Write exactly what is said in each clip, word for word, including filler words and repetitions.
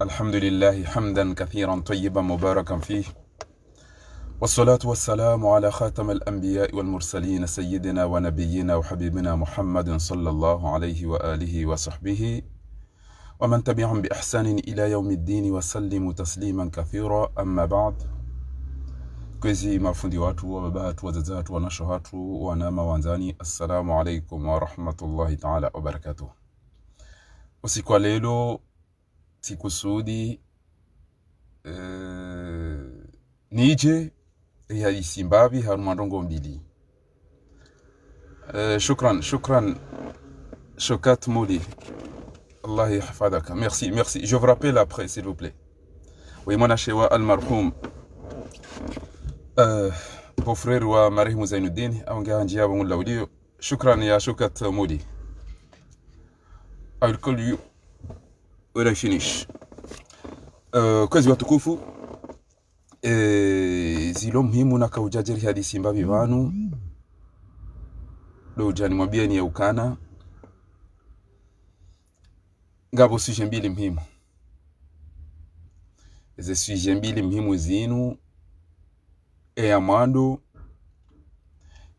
الحمد لله حمدا كثيرا طيبا مباركا فيه. والصلاة والسلام على خاتم الأنبياء والمرسلين سيدنا ونبينا وحبيبنا محمد صلى الله عليه وآله وصحبه ومن تبعهم بإحسان إلى يوم الدين وسلم تسليما كثيرا. أما بعد. Kwezi mafundi watru, wababa hatru, wadzadze hatru, wanashe hatru, wananya wandzani, assalamu alaikum wa rahmatullahi ta'ala wa barakatuh. Usiku wa leo, tsikusudi, eh, nidje, rihadisi mbapvi harumwa ndrongoo mbili. Eh, shukran, shukran, Shaukat Mouli. Allah yahfadhaka. Merci, merci. Je vous rappelle après, s'il vous plaît. Oui, mwanashe wa almarhum. Euh, beau-frère wa marehemu Zainuddin, aunge handji yapvo ngula ulio. Shukran ya Shaukat Mouli. I will call you when I finish. Euh, kwezi watukufu, eh, zilo muhimu nakaudja dje rihadisi mbapvi pvanu, ndo udja nimwambieni ya ukana ngapvo sujet mbili muhimu. Eze sujet mbili muhimu zinu, eya mwando,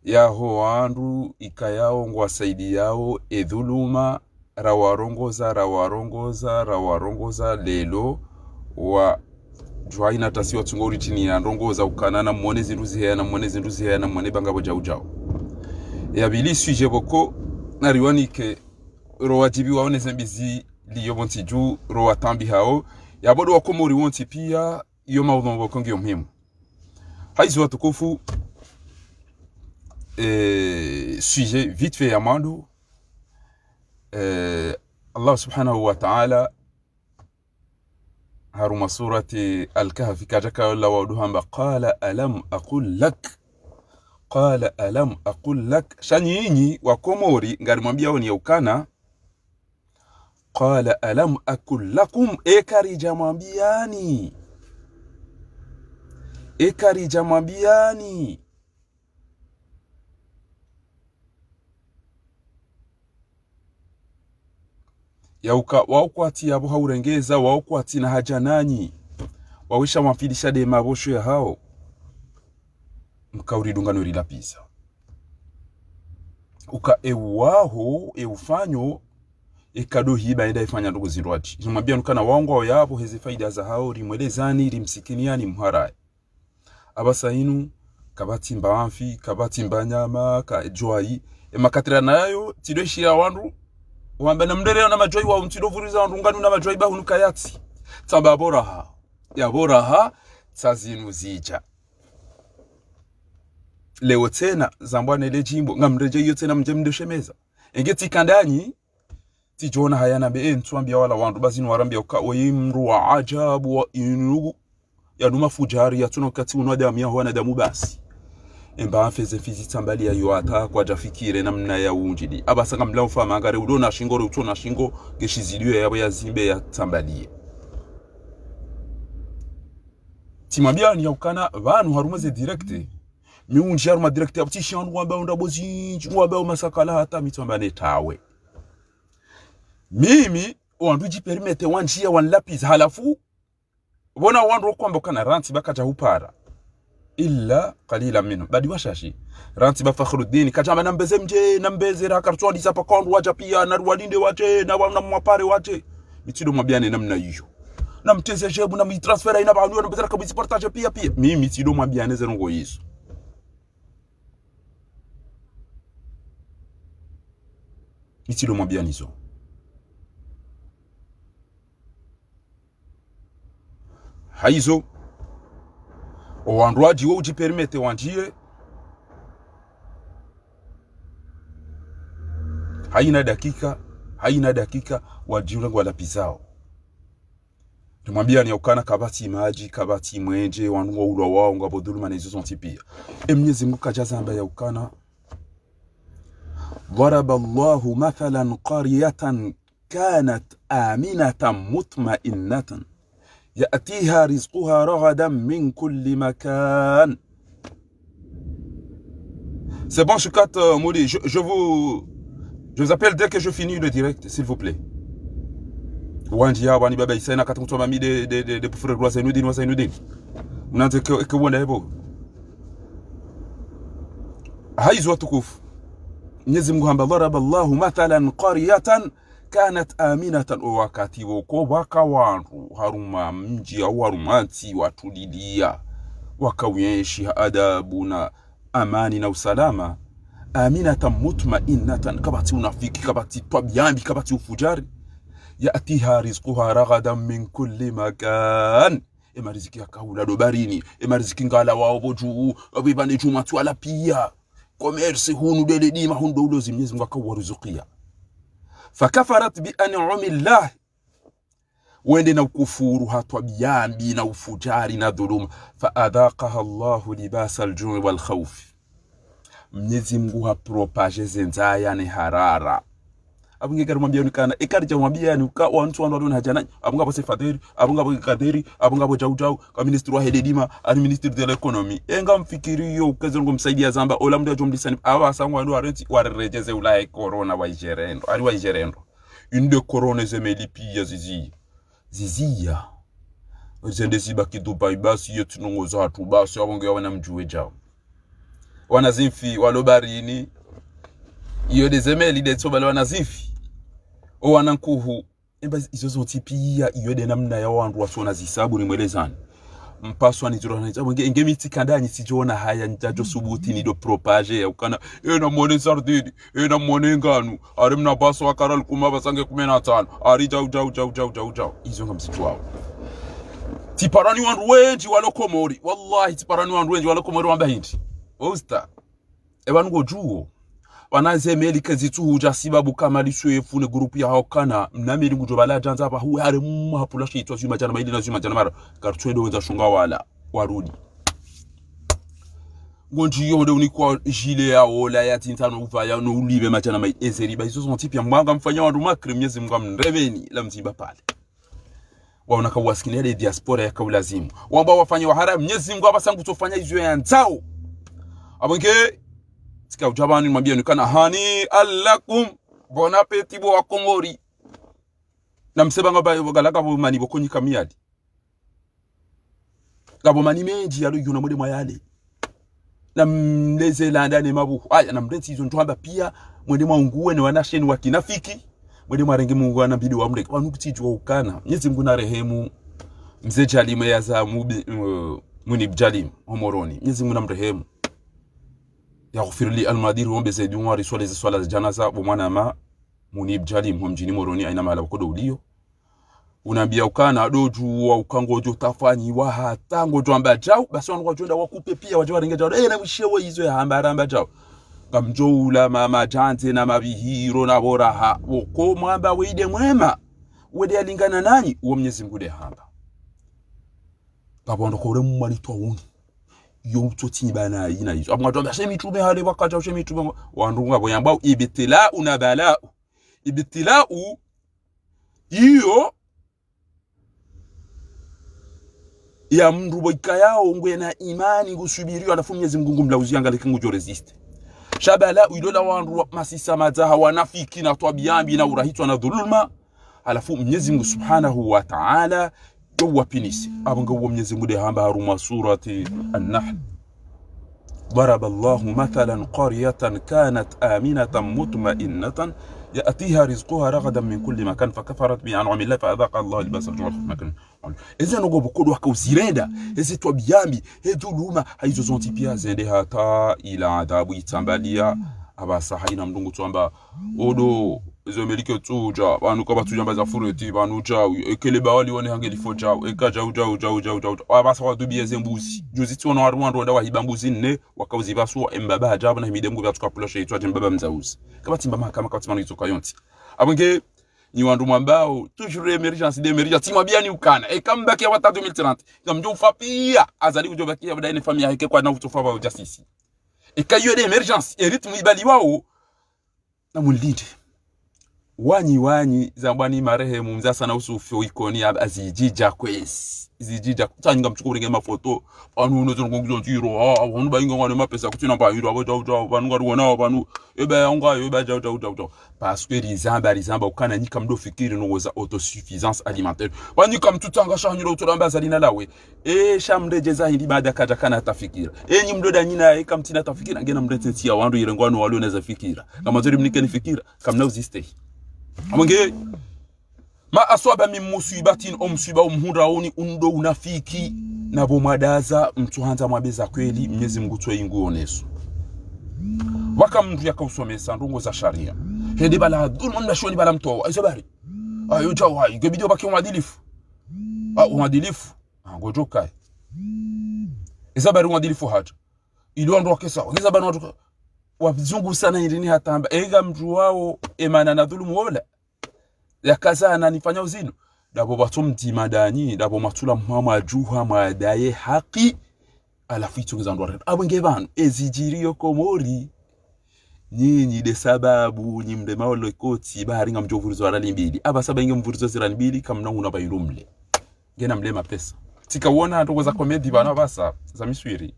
yaho wandru ikayao ngwasaidiyao edhuluma, rawarongoza, rawarongoza, rawarongoza, leo wadjuwa ina tasi watsunga uritini ya ndrongoo za ukana namwone zindru ziheya, namwone zindru ziheya, namwone ba ngapvo djau djau. Ya pvili sujet pvoko, nariwanike, rowadjibiwao neze mbi zilio pvontsi dju, rowatambi hao, yapvo ndo wakomori wontsi pia, iyo maudhuu pvoko ngiyo muhimu. Hayizo watukufu, eh, sujet vite fait ya mwando, eh, Allah subhanahu wa ta'ala, harumwa surati Al-Kahfi, kadjaka yola waudu hamba, قال ألم أقل لك. قال ألم أقل لك. Sha nyinyi wakomori, ngarimwambiaoni ya ukana, قال ألم أقل لكم, eka ridja mwambiani. Eka ridja mwambiani. Ya uka, wao kwatsi yapvo haurengeza, wao kwatsi na haja nanyi. Wao isha wamfilisha nde mapvosho yahao. Mkauridunga no rilapviza. Uka ewaho, eufanyo, eka ndo hiba enda ifanya ndrongoo zindrwadji. Nimwambiani ukana wao ngwao yapvo heze faida zahao, rimwelezani, rimsikiniani, mharaye. Apvasa inu, kapvatsi mba mfi, kapvatsi mba nyama, kadjwayi. Emakatira nayo, tsi ndo ishia wandru, wamba namrere na madjwayi wao, mtsi ndo vuriza wandru nganu na madjwayi ba hunu kayatsi. Tsamba pvo raha. Yapvo raha, tsa zinu zidja. Leo tsena, zambwa nele djimbo, ngamredjeyi iyo tsena mdje mndeshemeza. Enge tsi kandanyi, tsidjona haya nambe, eh, ntsuambia wala wandru, ba zinu warambia uka, woyi mndru wa ajabu wa inu, yanu mafudjari, yatsuna ukatsi unu wanadamu yaho wanadamu basi. Emba mfeze fizi tsambalia yo hata kwadjafikiri namna ya undjili. Apvasa ngamla ufama ngare udo na shingo, re utso na shingo, ngeshizidiwe yapvo yazimbe yatsambaliye. Tsimwambiani ya ukana, pvanu harumwa ze direct. Mi undji harumwa direct, yapvo tsi shia wandru wamba unda bozi, wamba umasakala hata mi tsamba netawe. Mimi, wandru djiperimete wandjia wanlapviza halafu, pvona wandru wakwamba ukana rantsi ba kadja hupara. Illa qalila minhum. Badi washashi. Rantsi ba Fakhruddin, kadjamba nambeze mdje, nambeze ra kartswali za paka wandru wadja pia, na ruwalinde wadje, na wa-, na mwapare wadje. Mi tsi ndo mwambiane namna iyo. Namteze jebu, namtransfera ina pvanu, nambeze ra kabu izi partage pia pia. Mimi tsi ndo mwambiane ze ndrongoo izo. Mi tsi ndo mwambiani zo. Hayizo, owandru wadji wo udjiperimete wandjiye, hayina dakika, hayina dakika, wadji ulengo walapvizao. Nimwambiani ya ukana kapvatsi madji, kapvatsi mwenje, wandru ngwaulwa wao, ngapvo dhuluma na izo zontsi pia. E Mnyezi Mungu kadja zamba ya ukana, ضرب الله مثلا قرية كانت آمنة مطمئنة يأتيها رزقها رغدا من كل مكان. C'est bon, Shaukat, euh, Mouli, je, je vous, je vous appelle dès que je finis le direct, s'il vous plaît. Wandji ya wani baba Isa ina kati mutwa mami de, de, de, de pufure rwa Zainudin wa Zainudin. Mnandze ke, ke wonda ebo. Haizo watukufu. Mnyezi Mungu hamba: ضرب الله مثلا قرية كانت آمنة. O wakati wo ko waka wandru harumwa mdji au harumwa ntsi watulilia, waka wenshi ha adabu na amani na usalama. آمنة مطمئنة, kapvatsi unafiki, kapvatsi twabiya mbi, kapvatsi ufujari. يأتيها رزقها رغدا من كل مكان. E mariziki yaka hula ndo barini, e mariziki ngalawa opvo dju, opvo ipvandre dju matwala piya. Commerce hunu ndele dima, hunu ndo ulozi, Mnyezi Mungu haka uwaruzukiya. فكفرت بأنعم الله. Wende na ukufuru ha twabiya mbi na ufujari na dhuluma. فأذاقها الله لباس الجوع والخوف. Mnyezi Mungu ha propage ze ndzaya ne harara. Apvo nge kari mwambiya ni ukana, e kari dja mwambiya ni uka, wantru wandru waliona hadja nanyi. Apvo ngapvo Sefaderi, apvo ngapvo Kaderi, apvo ngapvo Djaudjau, ka ministre wa hede dima, ari ministre de l'économie. E ngamfikiriyo uka ze ndrongo msaidiya zamba, ola mndru yadjo mlisani, apvasa ngwandru warentsi, wareredjeze ula he corona wa ijerendo, ari wa ijerendo. Inde corona ze meli piya ziziya. Ziziya. Zende zibaki Dubai basi, iyo tsi ndrongo zatru basi, apvo nge wana mdjuwe djao. Wana zimfi, walo barini. Iyo nde ze meli nde tso bale wana zimfi. O wana nkuhu. Emba izo zontsi piya, iyo nde namna ya wandru wasona zisabu ni mwelezani. Mpaswa ni ziro na hisabu. Nge, nge mi tsi kandani tsidjona haya, ntsadjo subuti ni ndo propage ya ukana. E namwone sardine, e namwone nganu. Ari mna baso wa kara lukuma basange kume na tano. Ari djau, djau, djau, djau, djau, djau. Izo ngamzidjuwao. Tsiparani wandru wendji walo Komori. Wallahi, tsiparani wandru wendji walo Komori wamba hindri. Usta. E pvanu ngodjuwo. Pvanu ze meli kazitsuhudja sibabu kamali swefu ne groupe ya haukana. Mna meli ngudjo pvala djandza pvahu hari mwa hapvula shitswa zuma djana maili na zuma djana mara. Kartswendo wendza shunga wala. Warudi. Ngondjiyo nde unikwa jile ya ola ya tsinta no uvaya no ulive madjana mai ezeri ba izo zontsi piya mwanga mfanya wandru makri Mnyezi Mungu amreveni la mzimba pale. Waona ka uwasikini ya nde diaspora yaka ulazimu. Wamba wafanya wahara Mnyezi Mungu apvasa ngutsofanya izo yandzao. Apvo nge, tsika udja pvanu nimwambiya ni ukana هنيئا لكم, bon appétit bo wa Komori. Na mseba ngamba, ngala ngapvo mani pvo konyika miyadi. Ngapvo mani mendji yalo yuna mwende mwayale. Na mleze landa ne mabuhu. Aya, na mrentsi izo ndjo hamba piya, mwende mwaunguwe ne wanasheni wa kinafiki. Mwende mwarenge Mungu ana mbili wa mreke. Pvanu kutsidjuwa ukana. Mnyezi Mungu na rehemu. Mze Djalim ya za mubi, uh, Munib Djalim, ho Moroni. Mnyezi Mungu na mrehemu. Yaghfir li almadiri, wombe ze dua, riswali ze swala za janaza, bo mwana ma, Munib Djalim, ho mdjini Moroni, haina mahala pvoko ndo uliyo. Unambiya ukana ndo djuwa uka ngodjo tafanyiwa hata ngodjo amba djau, basi wanu wadjo enda wakupe piya wadje warenge djau. Eh, na mwishe wo izo ya hamba ramba djau. Ngamdjo ula mama djandze na mabihiro na boraha. Woko mwamba we nde mwema. We nde yalingana nanyi, uwo Mnyezi Mungu nde hamba. Ngapvo ndo kore mwali twa uni. Yo utsotsi bana yina izo. Apvo ngatwamba she mitume hale wakadja she mitume. Wandru ngapvo yambao ibtila'u na bala'u. Ibtila'u iyo ya mndru pvo ikayao ngwena imani ngusubiriyo, halafu Mnyezi Mungu ngumlauziya ngaleke ngudjo résister. Sha bala'u ilo la wandru wa masisa madzaha wanafiki na twabiya mbi na urahitswa na dhuluma. Halafu Mnyezi Mungu Subhanahu wa Ta'ala yo wapinise. Apvo nge uwo Mnyezi Mungu nde hamba harumwa surati An-Nahl. ضرب الله مثلا قرية كانت آمنة مطمئنة يأتيها رزقها رغدا من كل مكان فكفرت بأنعم الله فأذاقها الله لباس الجوع والخوف بما كانوا يصنعون. Eze ndrongo pvoko ndo waka uzirenda, eze twabiya mbi, he dhuluma, ha izo zontsi piya zende hata ila adhabu itsambaliya, apvasa haina mndru ngutsoamba, ondo, ezo meli ketsudja, pvanu kapvatsudja mba za fureti, pvanu djau, ekele ba wali wone hange lifo djau, eka djau, djau, djau, djau, djau, djau. Apvasa wadubiye ze mbuzi. Juzi tsiwono wari wandru wenda wahiba mbuzi nne, waka uzipvasua, embaba hadja pvo na himide mngu pvya tsuka pvula she itswa dje mbaba mdzauzi. Kapvatsi mba mahakama, kapvatsi manu itsoka yontsi. Apvo nge, nyi wandru mwambao, toujours émergence, d'émergence. Tsimwambiya ni ukana. Eka mbaki ya wata deux mille trente. Ngamdjo ufa piya. Azali kudjo bakiya pvo daye ne famiyi yahe ke kwana utsofa pva udja sisi. Eka iyo nde émergence, e rythme ibaliwao. Na mulinde. Wanyi, wanyi, zambwa ni marehemu mze Hassan Usuf Ikoni, a, a zidjidja kwezi. Zidjidja, tsanyinga mtsuko urenge mafoto, pvanu uno zongo ngizo ndziro, ah, pvanu bayinga ngwane mapesa kutsina mba hiro, apvo djau djau, pvanu ngari wona, pvanu, eba yanga, eba djau djau djau djau. Parce que rizamba, rizamba, ukana nyi kamdo fikiri ndrongo za autosuffisance alimentaire. Pvanu nyi kamtsutsanga sha hanyiro utsola mba Azali nalawe. E, sha mredjeza hindri baada kadja kana hata fikira. E, nyi mdo da nyina, e, kamtsina hata fikira, ngena mredje ntsi ya wandru irengwa no walo na za fikira. Kama zori mnikeni fikira, kamna uzistehi. Amwenge, ما أصاب من مصيبة, o mswiba umhundraoni undo unafiki, na pvo mwadaza, mtsuhandza mwambe za kweli, Mnyezi Mungu tso ingu oneso. Waka mndru yaka usomesa ndrongo za sharia. Hende bala dhulma mna shoni bala mtowa, izo bari. Ayo djau hayi, nge bidi obaki mwadilifu. Ah, mwadilifu. Ah, ngodjo kayi. Izo bari mwadilifu hadja. Ili wandru wakesa, wakesa bana wandru ka-, wazungu sana indrini hatamba. Ega mndru wao, emana na dhulumu wola. Yakaza ananifanya uzinu. Dapvo pvatso mdzima danyi, dapvo matsula mwa mwadjuha mwadaye haki. Halafu itsongeza ndwara. Apvo nge pvanu, ezidjiriyo Komori. Nyinyi nde sababu, nyi mrema ole koti, bahari ngamdjo vurizwa rali mbili. Apvasa ba inge mvurizwa zirali mbili, kamna una bayirumle. Ngena mle mapesa. Tsika wona ndrongo za komedi pvanu apvasa, za miswiri.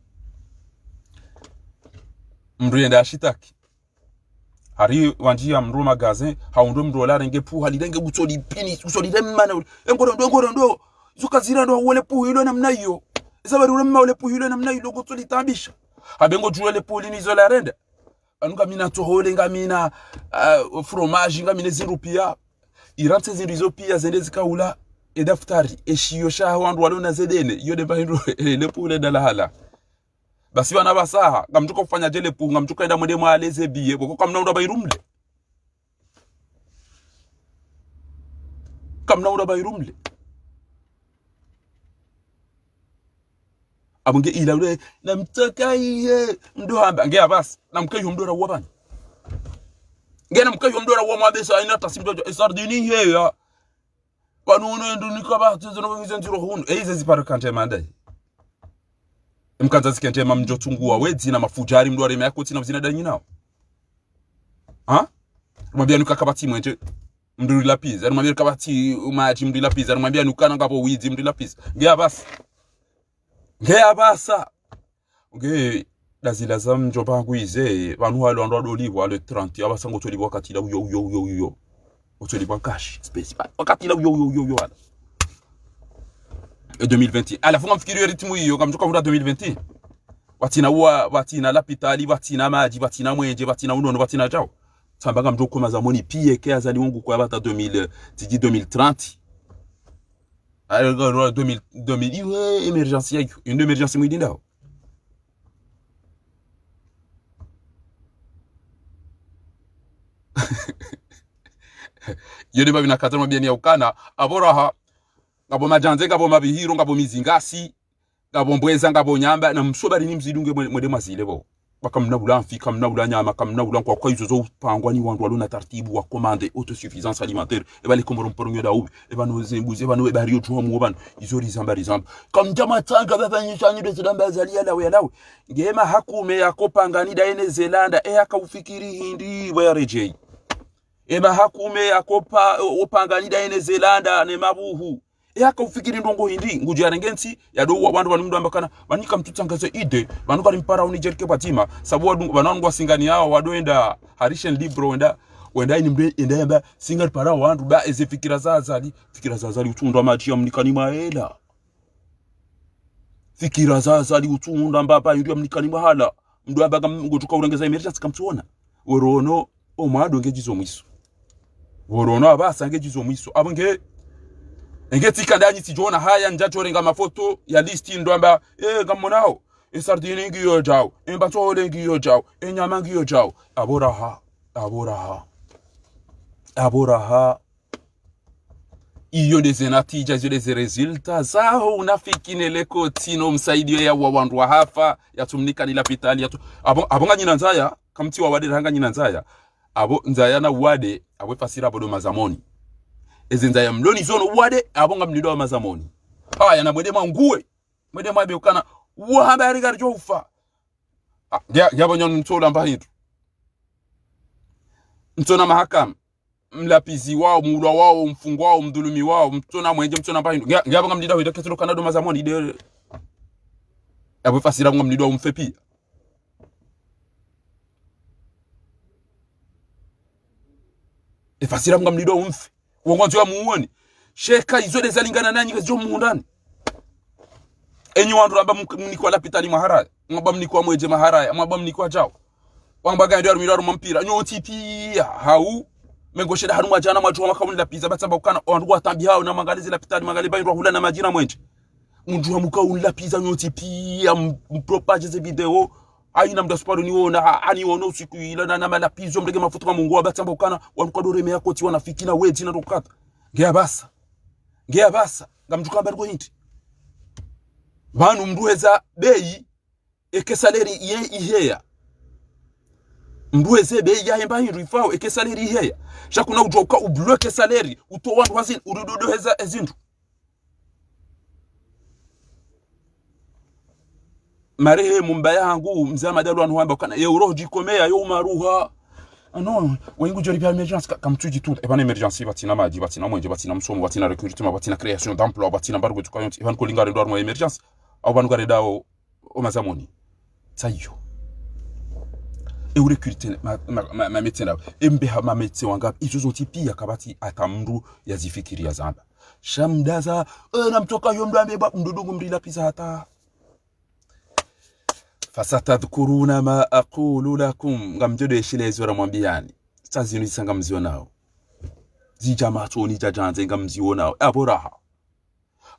Mndru yenda ashitaki. Hari wandjiya mndru magasin, hahundru mndru ola renge puha, lirenge kutsoli pini, kutsoli remana ule. Engoro ndo, engoro ndo. Zuka zira ndo, wole puhu ilo namna iyo. Isa bari urema wole puhu ilo namna ilo, kutsoli tabisha. Habe ngodjuwa le puhu lini izo larenda. Pvanu ngamina tsohole, ngamina, ah, fromage, ngamina zindru piya. Irantse zindru izo piya zende zikaula. Edaftari, eshiyo sha wandru walo na zedene. Iyo nde pvahindru, eh, le puhu lenda lahala. Basi pvanu apvasa, ngamdjo ka ufanya dje le puhu, ngamdjo ka enda mwende mwale ze biye, pvoko kamna ura bayirumle. Kamna ura bayirumle. Apvo nge ila ule, namtaka iye, mdo hamba, nge apvasa, namkayo mdo ra uwa pvanu. Nge namkayo mdo ra uwa mwabesa, ina tasi mdo, e sardini iye ya. Pvanu uno endu nika ba, tsezo no ngizo ndziro hunu. E ize ziparo kantsi manda. Mkandza zikentsi ma mdjo tsunguwa wedzi na mafudjari mndru areme yako tsina uzina danyi nao. Ha? Rumwambia nuka kapvatsi mwenje mndru lapiza. Rumwambia kapvatsi madji mndru lapiza. Rumwambia nuka na ngapvo widzi mndru lapiza. Nge apvasa. Nge apvasa. Nge, dazila za mdjomba hangu ize, pvanu halo wandru wadolipvwa le trente, apvasa ngotsoliwa wakati la uyo, uyo, uyo, uyo. Ngotsoliwa nkashi, space, pa-, wakati la uyo, uyo, uyo, uyo, wala. E deux mille vingt. Halafu ngamfikiri yo rythme iyo, ngamdjo ka vura deux mille vingt. Pvatsina uwa, pvatsina lapitali, pvatsina madji, pvatsina mwenje, pvatsina unono, pvatsina djau. Tsamba ngamdjo koma zamoni piye ke Azali wangu kwa pvata deux mille, tsidji deux mille trente. Alors, deux mille, deux mille, iwe émergence yayo. Une émergence mwidindao. Iyo nde pvapvina katano mabiyani ya ukana, apvo raha, ngapvo madjandze, ngapvo mabihiro, ngapvo mizingasi, ngapvo mbweza, ngapvo nyamba, na msobari ni mzidunge mwe-, mwende mwazile pvo. Ba kamna ula mfi, kamna ula nyama, kamna ula nkwakwa, izo zo upangwa ni wandru walo na taratibu wa commande autosuffisance alimentaire. Eba le Komoro mporo nyoda ubi, eba no zembuzi, eba no eba rio djuwa mwo pvanu, izo rizamba, rizamba. Kamdja matsanga pvapva nyishanyi de zidamba Azali yalawe, yalawe. Nge mahakume yako pangani da ene Zelanda, e haka ufikiri hindri, pvo ya redjei. E mahakume yako pa-, o pangani da ene Zelanda, ne mabuhu. E haka ufikiri ndrongo hindri, ngudjo yarenge ntsi, yado wa wandru pvanu mndru amba kana, pvanu kamtsutsangaze idée, pvanu kari mpara uni jerke pvadzima, sabu wandru, pvanu wandru wa singani yawo, wado enda, harishen libro, wenda, wenda ini mbe, enda yamba, singari para wandru, ba eze fikira za Azali, fikira za Azali, utsundwa madji ya mnikani mahela. Fikira za Azali utsunda mbaba yuri ya mnikani mahala. Mndru amba ka mngu tuka urengeza émergence kamtsuona. Worono, o mwado nge djizo mwiso. Worono apvasa nge djizo mwiso. Apvo nge, nge tsika ndanyi tsidjona haya ndjadjo renga mafoto ya liste ndo amba, eh, ngamonao. E sardine ngiyo djao. E mbatso hole ngiyo djao. E nyama ngiyo djao. Apvo raha. Apvo raha. Apvo raha. Iyo nde ze natija, iyo nde ze résultat zaho unafiki ne lekoti no msaidiyo ya wa wandru wa hafa, yatsumnika ni lapitali, yatsu-, apvo, apvo nganyina ndzaya, kamtsi wa wade hanga nyina ndzaya, apvo ndzaya na wade, apvo fasira apvo ndo mazamoni. Eze ndzaya mloni zono wade, apvo ngamlindo wa mazamoni. Haya na mwende mwanguwe, mwende mwambe ukana, wa habari ngaridjo ufa. Ah, ya, ya bonyo ntsola mba hindru. Ntsona mahakama. mlapizi wao, muulwa wao, mfungwa wao, mdhulumi wao, mtsona mwenje, mtsona mbahindu. Nge, nge apvo ngamlidao hita ketsi lo kana ndo mazamoni de. Apvo efasiri ngamlidao mfe pia. Efasiri ngamlidao mfe. Wo ngwandzo ya muone. Sheka izo de zalingana nanyi ngazidjo muhundrani. Enyi wandru amba mk-, mnikwa lapitali maharaya. Mwamba mnikwa mwenje maharaya. Mwamba mnikwa djao. Wamba gayo de harumwa harumwa mpira. Nyontsi pia. Hau. Mengo sheda harumwa djana mwadjuha mkaunilapiza. Batsamba ukana. Wandru watambi hao na mwangalie ze lapitali, mwangalie mbahindu hula na madjina mwenje. Mdjuha mkaunilapiza nyontsi pia. M-, mpropage ze video. Haina mdru asuparo niona, ha-, aniona usiku ila na, na malapizo, mrenge mafuta ka Mungu, wabatsamba ukana, wandru kwadoreme ya koti, wanafiki na wedzi na ndo kata. Nge apvasa. Nge apvasa. Ngamdjuka mbali ko hindri. Pvanu mdru heza beyi, eke salaire iye iheya. Mdru heze beyi yahe mbahindru ifao, eke salaire iheya. Sha kuna udjuwa uka ubloke salaire, utowa wandru hazini, uridodo heza ezindru. Marehemu mbaba yangu, mze Ahmad Alwanu hamba ukana, ye uroho djikomeya, yo umaruha. Ah non, wengu djori pia émergence, ka-, kamtsudji tu. Epvana émergence, pvatsina madji, pvatsina mwenje, pvatsina msomo, pvatsina recrutement, pvatsina création d'emploi, pvatsina mbarugo tsuka yontsi. Epvana kolingare ndo harumwa émergence. Au pvanu kare dao, o mazamoni. Tsayo. E urecruter ma, ma, ma, ma médecin dao. E mbeha ma médecin wanga. Izo zontsi pia kapvatsi hata mdru yazifikiri yazamba. Sha mdaza, eh, na mtsoka yo mdru ambe ba, mdru dungu mrilapiza hata. فستذكرون ما أقول لكم. Ngamdjo de shile zo ramwambiyani. Sa zinu zisa ngamzionao. Zidja matsoni dja djandze ngamzionao. Apvo raha.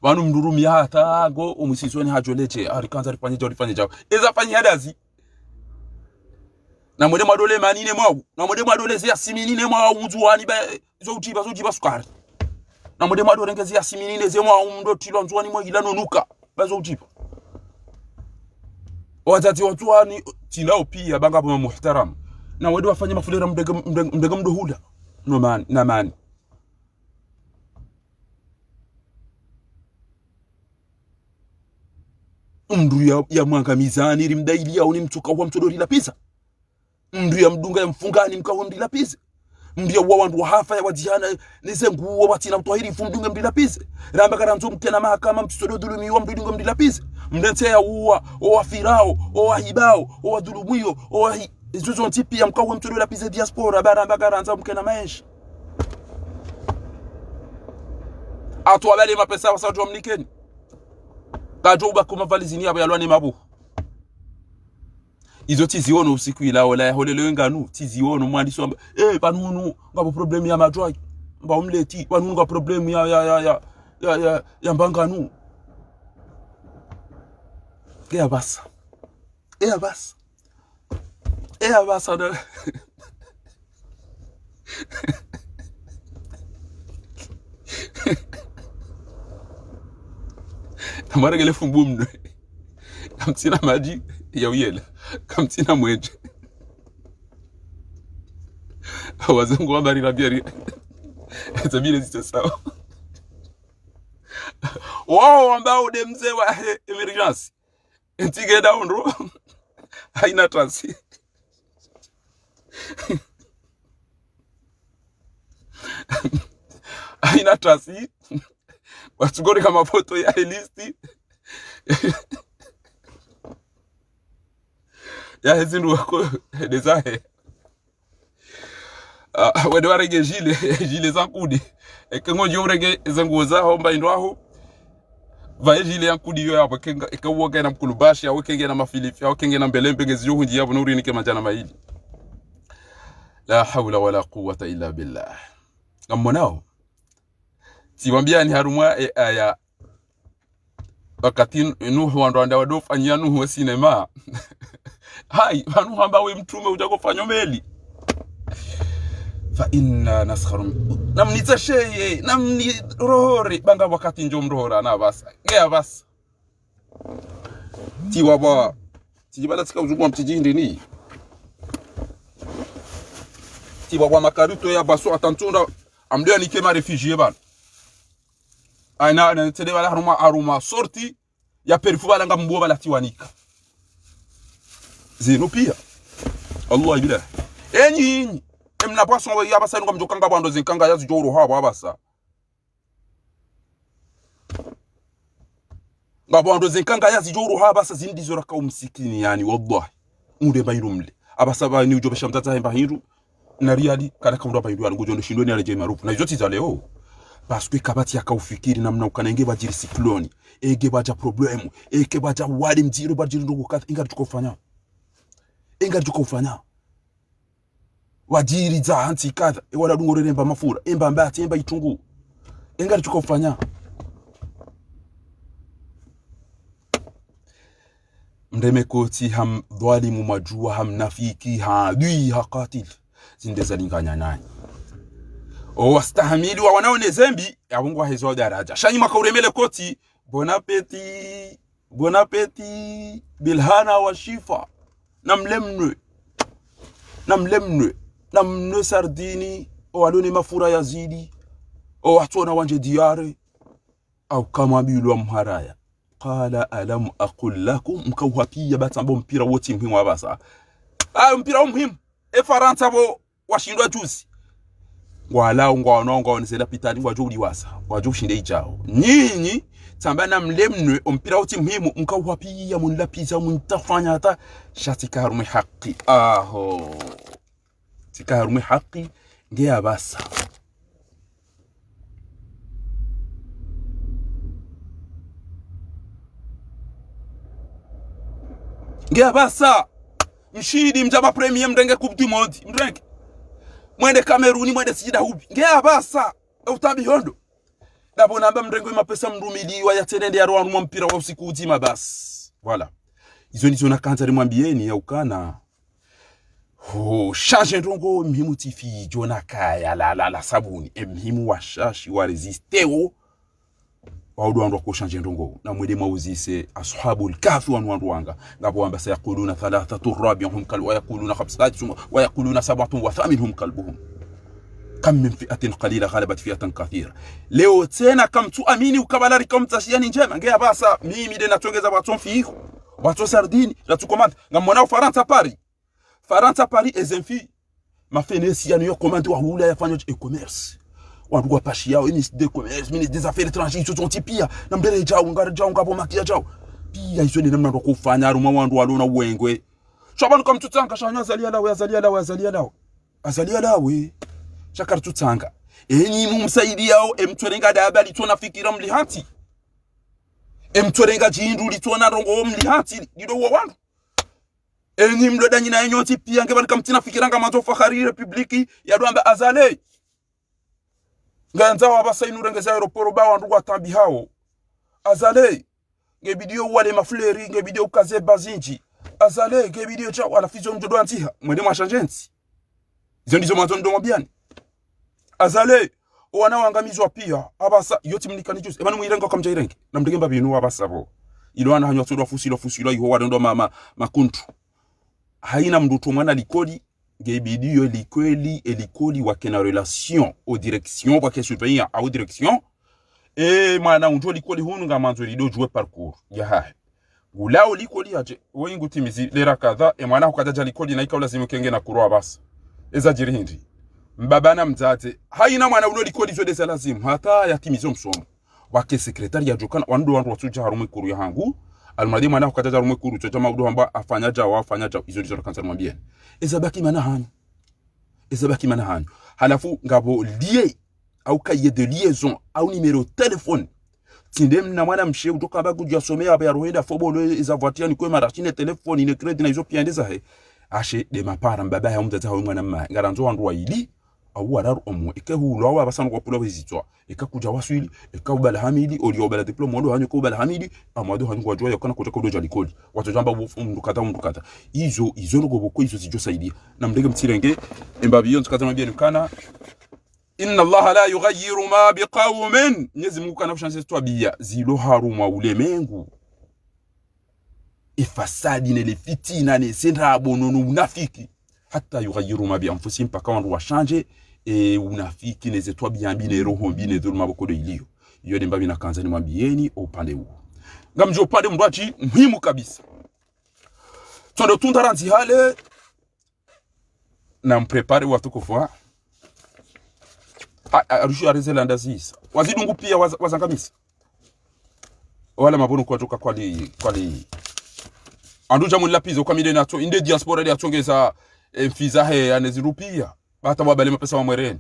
Pvanu mdru rumia hata ngo umwisizoni hadjo ledje. Arikandza rifanye djao, rifanye djao. Eza fanye hadazi. Na mwende mwadole manine mwao. Na mwende mwadole ze ya siminine mwao Ndzuwani ba, zo udjiba, zo udjiba sukari. Na mwende mwadole nge ze ya siminine ze mwao mdo tilwa Ndzuwani mwa ila nonuka. Ba zo udjiba. Wadzadze wa Ndzuwani, tsinao pia, banga bo ma muhtaram. Na mwende wafanye mafulera mdege, mdege, mdege mdo hula. No man, na mani. Mdru ya, ya mwangamizani, rimdaili yaoni mtsoka wa mtsodo rilapiza. Mdru ya mdunga ya mfungani mkaho mrilapize. Mdru ya uwa wandru wahafa ya wadzihana, neze nguo watsina utwahirifu mdunge mrilapize. Ramba karandzo mkena mahakama mtsodo dhulumiwa mdunge mrilapize. Mdru ntse ya uwa, o wafirao, o wahibao, o wadhulumwio, o wahi-, izo zontsi pia mkaho mtsodo lapize diaspora, ba ramba karandza mkena maesha. Atwabale mapesa wasa udjo mnikeni. Kadjo ubaki mavalizini yapvo yalwa ne mabu. Izo tsiziono usiku ila ola ya holele wenganu, tsiziono mwandisi wamba, eh, pvanu hunu, ngapvo problème ya madjwayi, mba umleti, pvanu hunu ngapvo problème ya, ya, ya, ya, ya, ya, ya mbanganu. Ke ya basa. E ya basa. E ya basa na. Namwarengele fumbu mnwe. Kamtsina madji ya uyela. Kamtsina mwenje. Wazungu wa bari rabiari. Zabile zitso sawa. Wao wamba ude mze wa, eh, émergence. Ntsi ngenda undru. Haina tasi. Haina tasi. Watsugore kama foto ya listi. Ya hezindru wako, dezahe. Ah, wende warenge zile, zile za nkudi. Eke ngodjo urenge ze nguo zaho mba indru aho. Pvaye zile ya nkudi yo yapvo, eke nga, eke uwo ngena mkulubashi, awe eke ngena mafilifi, awe eke ngena mbelembe, ngezidjo hundji yapvo, nurinike madjana mayili. La hawla wala quwwata illa billah. Ngamonao. Tsiwambiyani harumwa e aya. Wakati Nuhu wandru wanda wadofanya Nuhu we sinema. Hayi, pvanu hamba we mtrume udja kofanya meli. Fa inna naskharu min-, namnitsesheye, namnirohore, banga wakati ndjo mrohora, na basa. Ngeya basa. Tsiwabwa, tsidjibala tsika uzungu wa mtsidji hindri ni. Tsiwabwa makaruto ya baso atantsunda, amdeya nike ma réfugiés bana. Aina, na tsende bala harumwa, harumwa sortie, ya périphérique bala ngambuo bala tsiwanika. Zinu pia. Allah billah. Enyi, enyi. Emna poisson ya apvasa inu ngamdjo kanga pvwandru ze nkanga yazidjo uroha apvo apvasa. Ngapvo wandru ze nkanga yazidjo uroha apvasa, zinu ndizo raka umsikini, yaani, wallahi. Unde mba hindru mle. Apvasa pvanu udjo pvesha mdzadze hemba hindru. Na riali, kana kaundra mba hindru yaani, ngudjo ndo shindwa ni yaredjei marupu. Na izo tsi za leo. Parce que kapvatsi yaka ufikiri namna ukana enge pvwadjiri cyclone. Enge pvwadja problème. Enge pvwadja wali mdziro pvwadjiri ndrongo kadha. Inga ritsuka ufanya. Inga ritsuka ufanya. Wadjiri dza hantsi kadha, e wala dungo reremba mafura, emba mbatse, emba itrungu. Enga ritsuka ufanya. Mreme koti ha mdhwalimu madjuwa, ha mnafiki, ha adui, ha katil. Zinde zalinganya nanyi. O wastahamili wa wanaone zembi, ya Mungu wahezo daraja. Sha nyi mwaka uremele koti, bon appétit. Bon appétit, bilhana wa shifa. Na mle mnwe. Na mle mnwe. Na mnwe sardini, o walone mafura yazidi, o watsona wandje diare, au kama bilwa mharaya. Qala alam aqul lakum, mkauha piya batsambo mpira wotsi muhimu apvasa. Ah, mpira wo muhimu. E Farantsa pvo washindwa juzi. Ngwalao, ngwaono, ngwaonese lapitali, ngwadjo uliwaza, ngwadjo ushinda idjao. Nyinyi, tsamba na mle mnwe, o mpira wotsi muhimu, mkauha piya, munlapviza, muntafanya hata, sha tsika harumwa e haki. Aho. Tsika harumwa e haki, nge apvasa. Nge apvasa. Mshindi mdja ma premier mrenge Coupe du Monde. Mrenge. Mwende Cameroun, mwende sijida hubi. Nge apvasa. E utambi hondo. Dapvo namba mrenge mapesa mrumiliwa ya tsenende ya roha harumwa mpira wa usiku udzima basi. Voilà. Izo ndizo nakandza nimwambiyeni ya ukana. Ho, shandje ndrongo, muhimu tsi fidjo na kaya la, la, la sabuni. E muhimu washashi wa résisté wo. Waudu wandru wako shandje ndrongo. Na mwende mwauzise ashabul kahfi wanu wandru wanga. Ngapvo wamba سيقولون ثلاثة رابعهم كلبهم ويقولون خمسة سادسهم ويقولون سبعة وثامنهم كلبهم. كم من فئة قليلة غلبت فئة كثيرة. Leo tsena kamtsu amini ukabala rika mtsashiyani ndjema. Nge apvasa, mimi nde natsongeza watso mfiho. Watso sardini, natsu komanda. Ngamwona Ufarantsa Paris. Farantsa Paris, e zemfi. Mafenesi yanu ya komandi wa hula yafanya e commerce. Wandru wa pashi yao, e ministre de commerce, ministre des affaires étrangères, izo zontsi piya. Na mbere djao, ngari djao, ngapvo makia djao. Piya, izo nde namna ndo kufanya, harumwa wandru walona uwengwe. Sha pvanu kamtsutsanga, sha hanyu Azali yalawe, Azali yalawe, Azali yalawe. Azali yalawe. Sha karitsutsanga. Enyi mumsaidiyao, e mtsorenga daba litsona fikira mlihantsi. E mtsorenga djindru litsona ndrongo mlihantsi, lido wa wandru. Enyi mlo danyina enyontsi piya nge pvanu kamtsina fikira ngamwandzo fahari République ya dwamba Azali. Ngandzao apvasa inu rengeza aéroport ba wandru watambi hao. Azali. Nge bidiyo wale mafleri, nge bidiyo ukaze ba zindji. Azali, nge bidiyo sha wala fizo mdjo dwandziha. Mwende mwashandje ntsi. Izo ndizo mwandzo ndo mwambiyani. Azali, o wana wangamizwa piya, apvasa, yotsi mnikani juzi. Epvanu mwirenga kamdja irenge. Na mrenge mba pvinu apvasa pvo. Ilo wana hanyu watsodwa fusilwa, fusilwa, iho warendwa ma, ma, makuntu. Hayina mndru utso mwana likoli, nge bidiyo likoli, e likoli wakena relation, o direction, wake surveillant, au direction. E mwana undjo likoli hunu ngamwandzo lido djuwe parcours yahahe. Ngulao likoli hadje, woyi ngutimizi lera kadha, e mwana hukadjadja likoli na ika ulazimu kenge na kurwa apvasa. Eza djiri hindri. Mbaba na mdzadze, hayina mwana ulo likoli zo nde za lazimu, hata yatimize o msomo. Wake secrétaire yadjokana, wandru wandru watsodja harumwa ikuru yahangu, almadi mwana hukadjadja harumwa ikuru, tsodja maudu hamba afanya djao, afanya djao, izo ndizo nakandza nimwambiyeni. Eza baki mana hanyu. Eza baki mana hanyu. Halafu ngapvo lien, au cahier de liaison, au numéro téléphone. Tsi nde mna mwana mshe utoka ba kudja some ya, ya rohenda fobolo eza vwatiya ni kwe marashi ne téléphone, ne crédit na izo piya nde zahe. Ashe nde mapara mbaba ya mdzadze hawe mwana mma. Ngarandzo wandru wayili, au wararu omwe. Eke hulo awa apvasa no kwapvula wezitswa. Eka kudja waswili, eka ubala hamili, oli obala diplôme, wado hanyu ko ubala hamili, amwado hanyu ngwadjuwa yakana kutaka udo dja likoli. Watsodja mba mndru kadha, mndru kadha. Izo, izo ndrongo pvoko, izo zidjo saidiya. Na mrenge mtsirenge, emba biyo ntsukadza mabiyeni kana. إن الله لا يغير ما بقوم. Mwenyezi Mungu kana ushandje ze twabiya zilo harumwa ulemengu. E fasadi, ne le fitina, ne ze ndrabo, no, no unafiki. حتى يغيروا ما بأنفسهم, mpaka wandru washandje, e, unafiki, ne ze twabiya mbi, ne roho mbi, ne dhuluma pvoko ndo iliyo. Iyo nde mba pvina kandza nimwambiyeni, o upande uwo. Ngamdjo upande mndru watsi muhimu kabisa. Tsondo tunda randzi hale, Na mprépare watukufu, ha? A, a, arushu arezela ndazisa. Wazidungu pia waza-, wazangamisa. Wala mabunu kwadjuka kwali, kwali. Andu dja mwini lapizo kwa mide natso, inde diaspora diatsongeza, eh, mfiza he, ane zirupia. Bata wabale mapesa wa mwereni.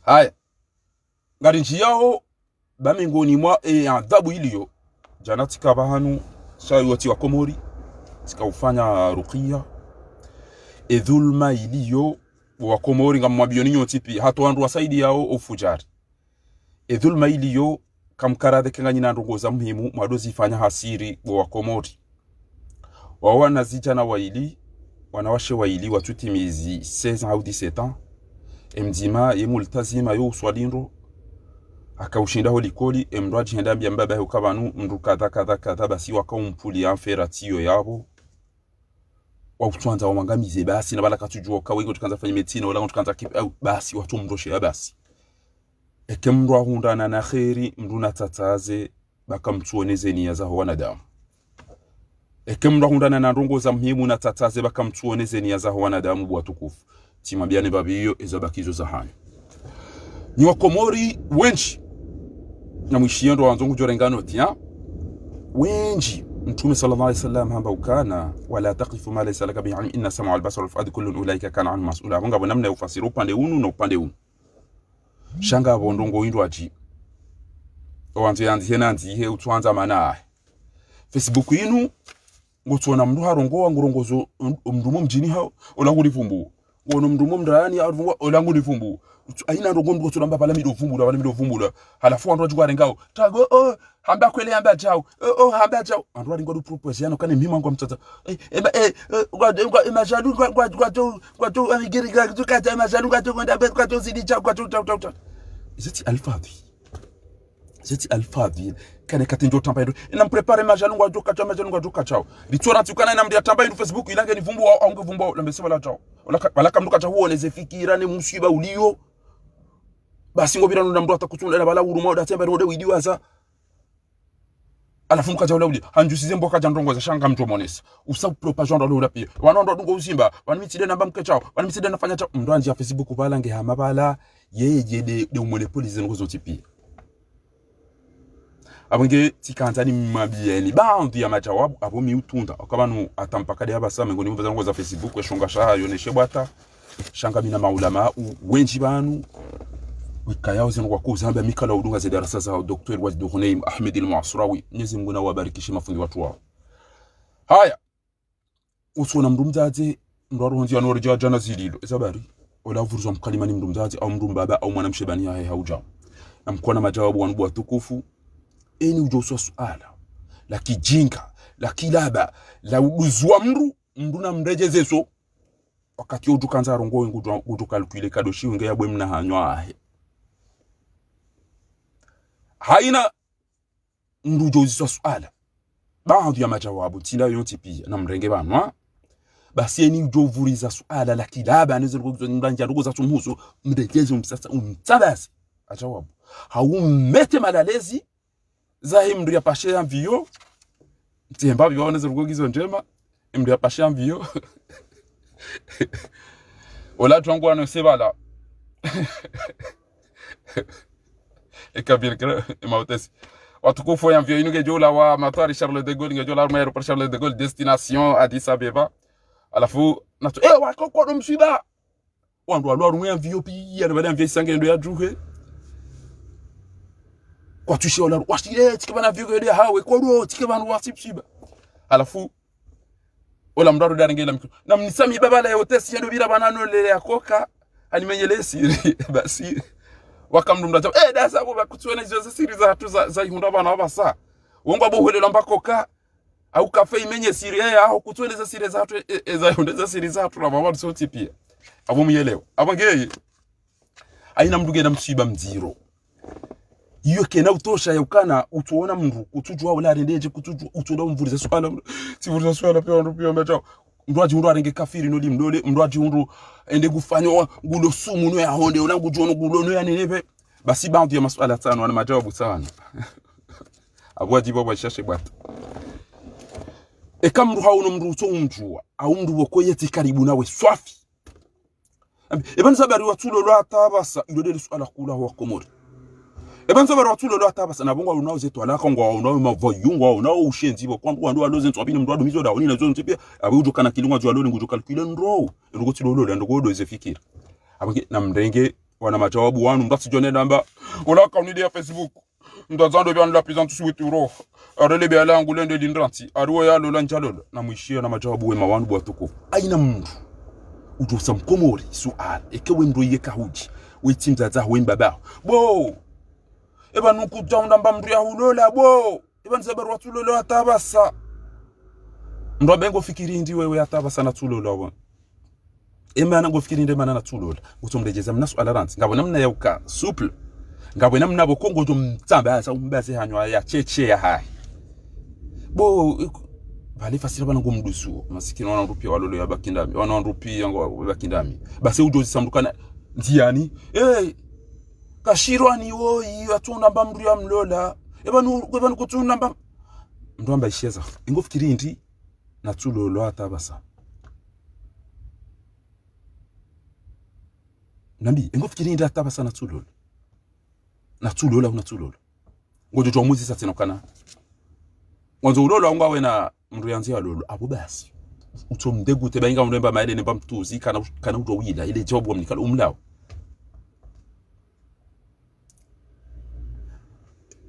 Haya. Ngari ndjiyao, ba mengoni mwa, e, adhabu iliyo. Djana tsika pvahanu, sha iwo tsi wa Komori, tsika ufanya rukiya. E dhulma iliyo, wa Komori, ngamwambiyo ni nyontsi pia, hata wandru wasaidiyao ufujari. E dhulma iliyo, kamkaradhi ke nganyina ndrongo za muhimu, mwado zifanya hasiri, wa Komori. Wawo wanazidjana waili, wanawashe waili, watsutimizi seize ans au dix-sept ans. E mdzima, ye multazima yo uswali ndro, akaushinda ho likoli, e mndru adjihenda ambia mbaba he uka pvanu, mndru kadha, kadha, kadha, basi waka umpuli ya mfera tsiyo yapvo. Wa utswandza wamwangamize, basi, na pvala katsudjuwa uka wengo tsikandza fanye médecine, wala ngo tsikandza kipi, au, basi, watsu mndroshe ya basi. Eke mndru ahundrana na kheri, mndru na tsatsaze, baka mtsuone ze niya zaho wanadamu. Eke mndru ahundrana na ndrongo za muhimu na tsatsaze, baka mtsuone ze niya zaho wanadamu, bo watukufu. Tsimwambiane pvapvi iyo, eza bakizo za hanyu. Nyi wa Komori, wendji. Na mwishiyo ndo wandzo ngudjo renga noti, ha? Wendji. Mtrume swallallahu alayhi wasallam hamba ukana, ولا تقف ما ليس لك به علم إن السمع والبصر والفؤاد كل أولئك كان عنه مسؤولا. Apvo ngapvo namna ya ufasiri upande unu na upande unu. Sha ngapvo ndrongo indru adji. Owandzo yandzihe nandzihe utswandza mana ahe. Facebook inu, ngotsona mndru harongowa, ngurongozo, m-, mndru mo mdjini hao, ola ngulivumbu. Ngono mndru mo mdrani, hao livumbu, ola ngulivumbu. Utsu-, aina ndrongo mndru ngotsona mba pvala mi ndo vumbula, pvala mi ndo vumbula. Halafu wandru wadjuka warengao. Tago, oh, hamba kwele hamba djao. Oh, oh, hamba djao. Wandru waringo du propose yano kane mimi wangu wa mtsatsa. Eh, eh, ba, eh, eh, ngwa, ngwa, eh, majalu, ngwa, ngwa, ngwa, ngwa, ngwa, amigiri, ngwa, ngwa, kaja, majalu, ngwa, ngwa, ngwa, ngwa, zidi djao, ngwa, ngwa, ngwa, ngwa. Zeti alfadhi. Zeti alfadhi. Kane kati ndjo tamba indru. Ina mprépare majalu, ngwa, ngwa, kaja, majalu, ngwa, ngwa, kajao. Litsora tsi ukana ina mndru ya tamba indru Facebook, ilange ni vumbu, au, au nge vumbu, au, lambe se pvala djao. Ola ka-, pvala kamndru kaja huone ze fikira, ne musiba uliyo. Basi ngo pvira nuna mndru hata kutsunda na pvala uruma, oda tsemba, node widiwaza. Halafu mkaja ula uli, handjusize mbo kaja ndrongo za sha ngamdjo monesa. Usa propagande ula ula pia. Wanu ndo dungo uzimba, wanu mi tsi nde namba mke djao, wanu mi tsi nde nafanya djao. Mndru andjia Facebook pvala nge hama pvala, yeye nde, nde umwene police ndrongo zontsi pia. Apvo nge tsikandza nimwambiyeni baadhwi ya majawabu, apvo mi utsunda. Uka pvanu hata mpaka nde hapvasa mengoni mwa ndrongo za Facebook, we shonga sha hayo ne she bwata. Sha ngamina maulama u wendji pvanu. Wikayao zinu kwa kuzamba mikala udunga ze darasa za Docteur Wajid Ghuneim, Ahmed El Masraoui. Mwenyezi Mungu na wabarikishe mafundi watru wao. Haya. Utsona mndru mdzadze, mndru arohondzi ano ridja djana zililo. Eza bari. Ola vuruza mkalima ni mndru mdzadze, au mndru mbaba, au mwana mshe bani yahe haudja. Na mkona majawabu wanu bo watukufu. Eni udjo uswa suala. La kijinga, la kilaba, la uduzwa mndru, mndru na mredjeze so. Wakati udjo kandza arongowe ngudjo, ngudjo calculer kado shi wenge ya bwe mna hanyo ahe. Haina mndru udjo uziswa suala. Baadhwi ya majawabu, tsinda yontsi pia, na mrenge pvanu, ha? Basi eni udjo uvuriza suala la kilaba, neze ndrongo zo, ndanja ndrongo za tsumuhusu, mredjeze umsasa, umtsabase. Ajawabu. Hau mete malalezi, zahe mndru ya pashe ya mviyo. Mtsemba pvio neze ndrongo ngizo ndjema. Mndru ya pashe ya mviyo. Ola twangu wano se pvala. E kabiri kira, e mautesi. Watukufu ya mviyo inu ngedjo ula wa matwari Charles de Gaulle, ngedjo ula harumwa aéroport Charles de Gaulle, destination Addis Abeba. Halafu, natso, eh, wako kwa ndo mswiba. Wandru walwa harumwa ya mviyo pia, na pvala ya mviyo isa ngendo ya djuhe. Kwatsushe ola, washire, tsike pvana mviyo ngendo ya hawe, kodo, tsike pvanu wasi mswiba. Halafu, ola mndru arudi arenge la mikro. Na mnisami baba la yote si yendo pvira pvana no lele ya koka. Animenye le siri, basi. Waka mndru mndru ajabu. Eh, dasa bo ba kutsuwene izo ze siri zahatru za, za ihundra pvana wapvasa. Wongo abo hwele lamba koka. Au kafe imenye siri, eh, aho kutsuwene ze siri zahatru, eh, eh, za ihundre ze siri zahatru, na pvapva sontsi pia. Apvo muyelewa. Apvo ngeye. Haina mndru ngena mswiba mdziro. Iyo kena utosha ya ukana, utsuona mndru, kutsudjuwa ula arendedje, kutsudjuwa, utsuona umvuriza suala, mndru, tsivuriza suala, pia wandru, pia wambe djao. Mndru adjihundru arenge kafiri no limdole, mndru adjihundru ende kufanywa, ngulo sumu no ya honde, ola ngudjuono ngulo no ya nenepve. Basi baadhwi ya masuala tsanu, ana majawabu tsanu. Apvo adjibu apvo ashashe bwata. Eka mndru hawono mndru utso umdjuwa, au mndru pvoko yetsi karibu nawe swafi. Ambi, eba nizabari watsulolwa hata pvasa, ilo ndele suala kuu la wa Komori. Eba nizabari watsulolwa hata pvasa, na pvo ngwaonao ze twalaka, ngwaonao mavoyou, ngwaonao ushenzi, pvo kwandru wandru waloze ntswabini mndru adumizo dahoni na zo ntsi pia, apvo udjo kana kili ngwadjo walole, ngudjo kalkile ndro. Ndo kotsilolwa, ndo kodo ze fikira. Apvo nge, na mrenge, wana madjawabu wanu, mbatsi djone namba, ola kaunide ya Facebook. Ndazando bia nla pizantu suwiti uro. Arele bia langu lende lindrantsi. Ariwo ya lola ndja lola. Na mwishiya na madjawabu wema wanu bwa tukufu. Haina mndru. Udjo sa mkomori suala. Eke we mndru iye kahudji. We tsi mdzadze we mbaba. Bo. Eba nuku djaunda mba mndru ya hulola. Bo. Eba nizabari watsulolwa hata pvasa. Mndru ambe ngofikiri ndi wewe hata pvasa natsulolwa wa. Emana ngofikiri nde mana natsulolwa. Ngutso mredjeza mna suala randzi. Ngapvo namna ya uka souple. Ngapvo namna pvoko ngodjo mtsamba hasa umbaze hanywa ya cheche ya hayi. Bo, iku-, pvale fasira pvana ngomdusu. Masikini wana wandru pia walolo ya bakindami. Wana wandru pia ngo bakindami. Basi udjo zisamdukana. Ndziani. Eh, kashirwa ni woyi, atsu namba mndru ya mlola. Eba nu, eba nuku tsu namba. Mndru amba isheza. Ngofikiri ndi natsulolwa hata pvasa. Nambi, ngofikiri ndi hata pvasa natsulolwa. Natsulolwa, natsulolwa. Ngodjo twa muzi sa tsena kana. Ngwandzo ulolwa ngwawe na mndru yandzi ya lolo. Apvo basi. Utso mdegute ba inga mndru emba maele nemba mtruzi, kana, kana utowila. Ile djawabu wa mnikala umlawo.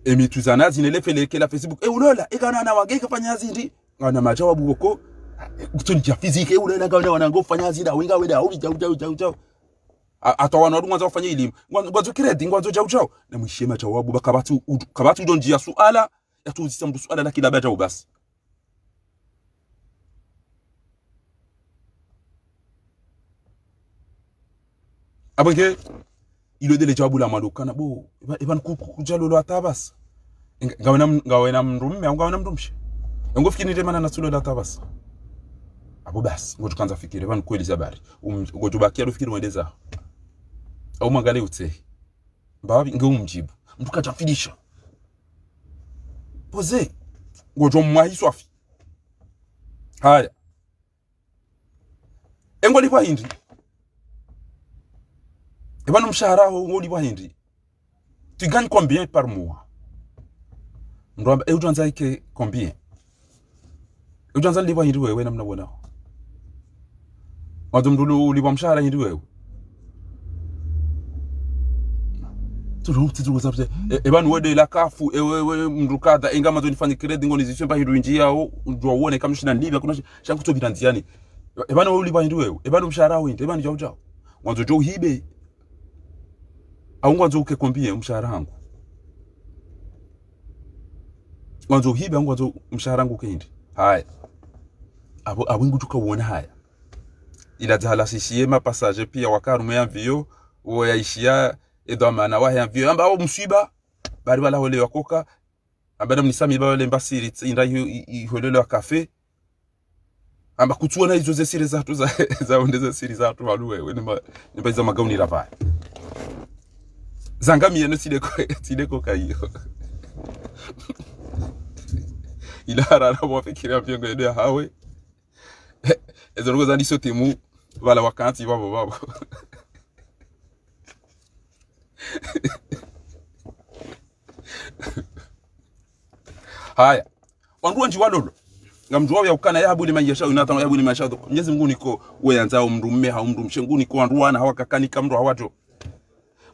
Emi tuzana zine le feleke la Facebook. E ulola, e kana na wage kafanya zindri. Ngana madjawabu pvoko. Kutso ndja physique, e ulola ngana wana ngofanya zindri. Winga weda, ubi, jau, jau, jau, jau. A-, ata wana wadu ngwandzo wafanye ilimu. Ngwan-, ngwandzo kiredi, ngwandzo jau, jau. Na mwishiye madjawabu, ba kapvatsi u-, kapvatsi udjo ndjiya suala. Yatsu uzisa mndru suala la kila ba jau basi. Apvo nge, ilo ndele djawabu la mwando kana, bo, eba, eba nuku, ku-, kudja lolwa hata pvasa. Nga-, ngawena m-, ngawena mndru mme, au ngawena mndru mshe. Ngofikiri nde mana natsulolwa hata pvasa. Apvo basi, ngodjo kandza fikiri, eba nuku eleza bari. Um, ngodjo bakia ufikiri wendeza. Au mwangalie utsehi. Mbabi, nge umdjibu. Mndru kadja filisha. Poze. Ngodjo mwahi swafi. Haya. E ngolipvwa hindri. Eba no mshahara ho ngolipvwa hindri. Tu gagnes combien par mois? Mndru amba, e udjo andza ike combien? E udjo andza nilipvwa hindri wewe namna wonao. Ngwandzo mndru ulipvwa mshahara hindri wewe? Tulu, tulu, tulu, tulu. E, eba nuwe de la kafu, e we, we, mndru kadha, inga mandzo nifanye crédit ngo niziswe mba hindru indji yao, udjuwa uone kamshina nilipvwa, kuna shi-, shangu tso pvira ndziani. Eba nuwe ulipvwa hindri wewe, eba nu mshahara hindri, eba nu jau jau. Ngwandzo djo uhibe. Au ngwandzo uke combien mshahara hangu? Ngwandzo uhibe, au ngwandzo mshahara hangu uke hindri? Haya. Apvo, apvo ngudjo ka uona haya. Ila dzahala shishiye ma passagers pia waka harumwa ye avion, wo yaishiya, e dhwamana wahe avion. Amba, o mswiba, bari wala hole wa koka, amba na mnisami ba wale mbasiri, tsi-, inda iho-, i-, i-, holele wa café. Amba kutsuona izo ze siri zatru za, za onde ze siri zatru walu wewe, nimba, nimba iza magauni rapvaya. Zangamiya no tsi de ko-, tsi de koka iyo. Ila harara mwafikiri avion ngo ede ya hawe. Ezo ndrongo zandiso timu, pvala wakantsi, pvapvo, pvapvo. Haya. Wandru wendji walolo. Ngamdjuwao ya ukana yahabu liman yashau inathan wa yahabu liman yashau. Mnyezi Mngu niko we yandzao mndru mme hau mndru mshe, Mngu niko wandru wana hawakakanika mndru hawadjo.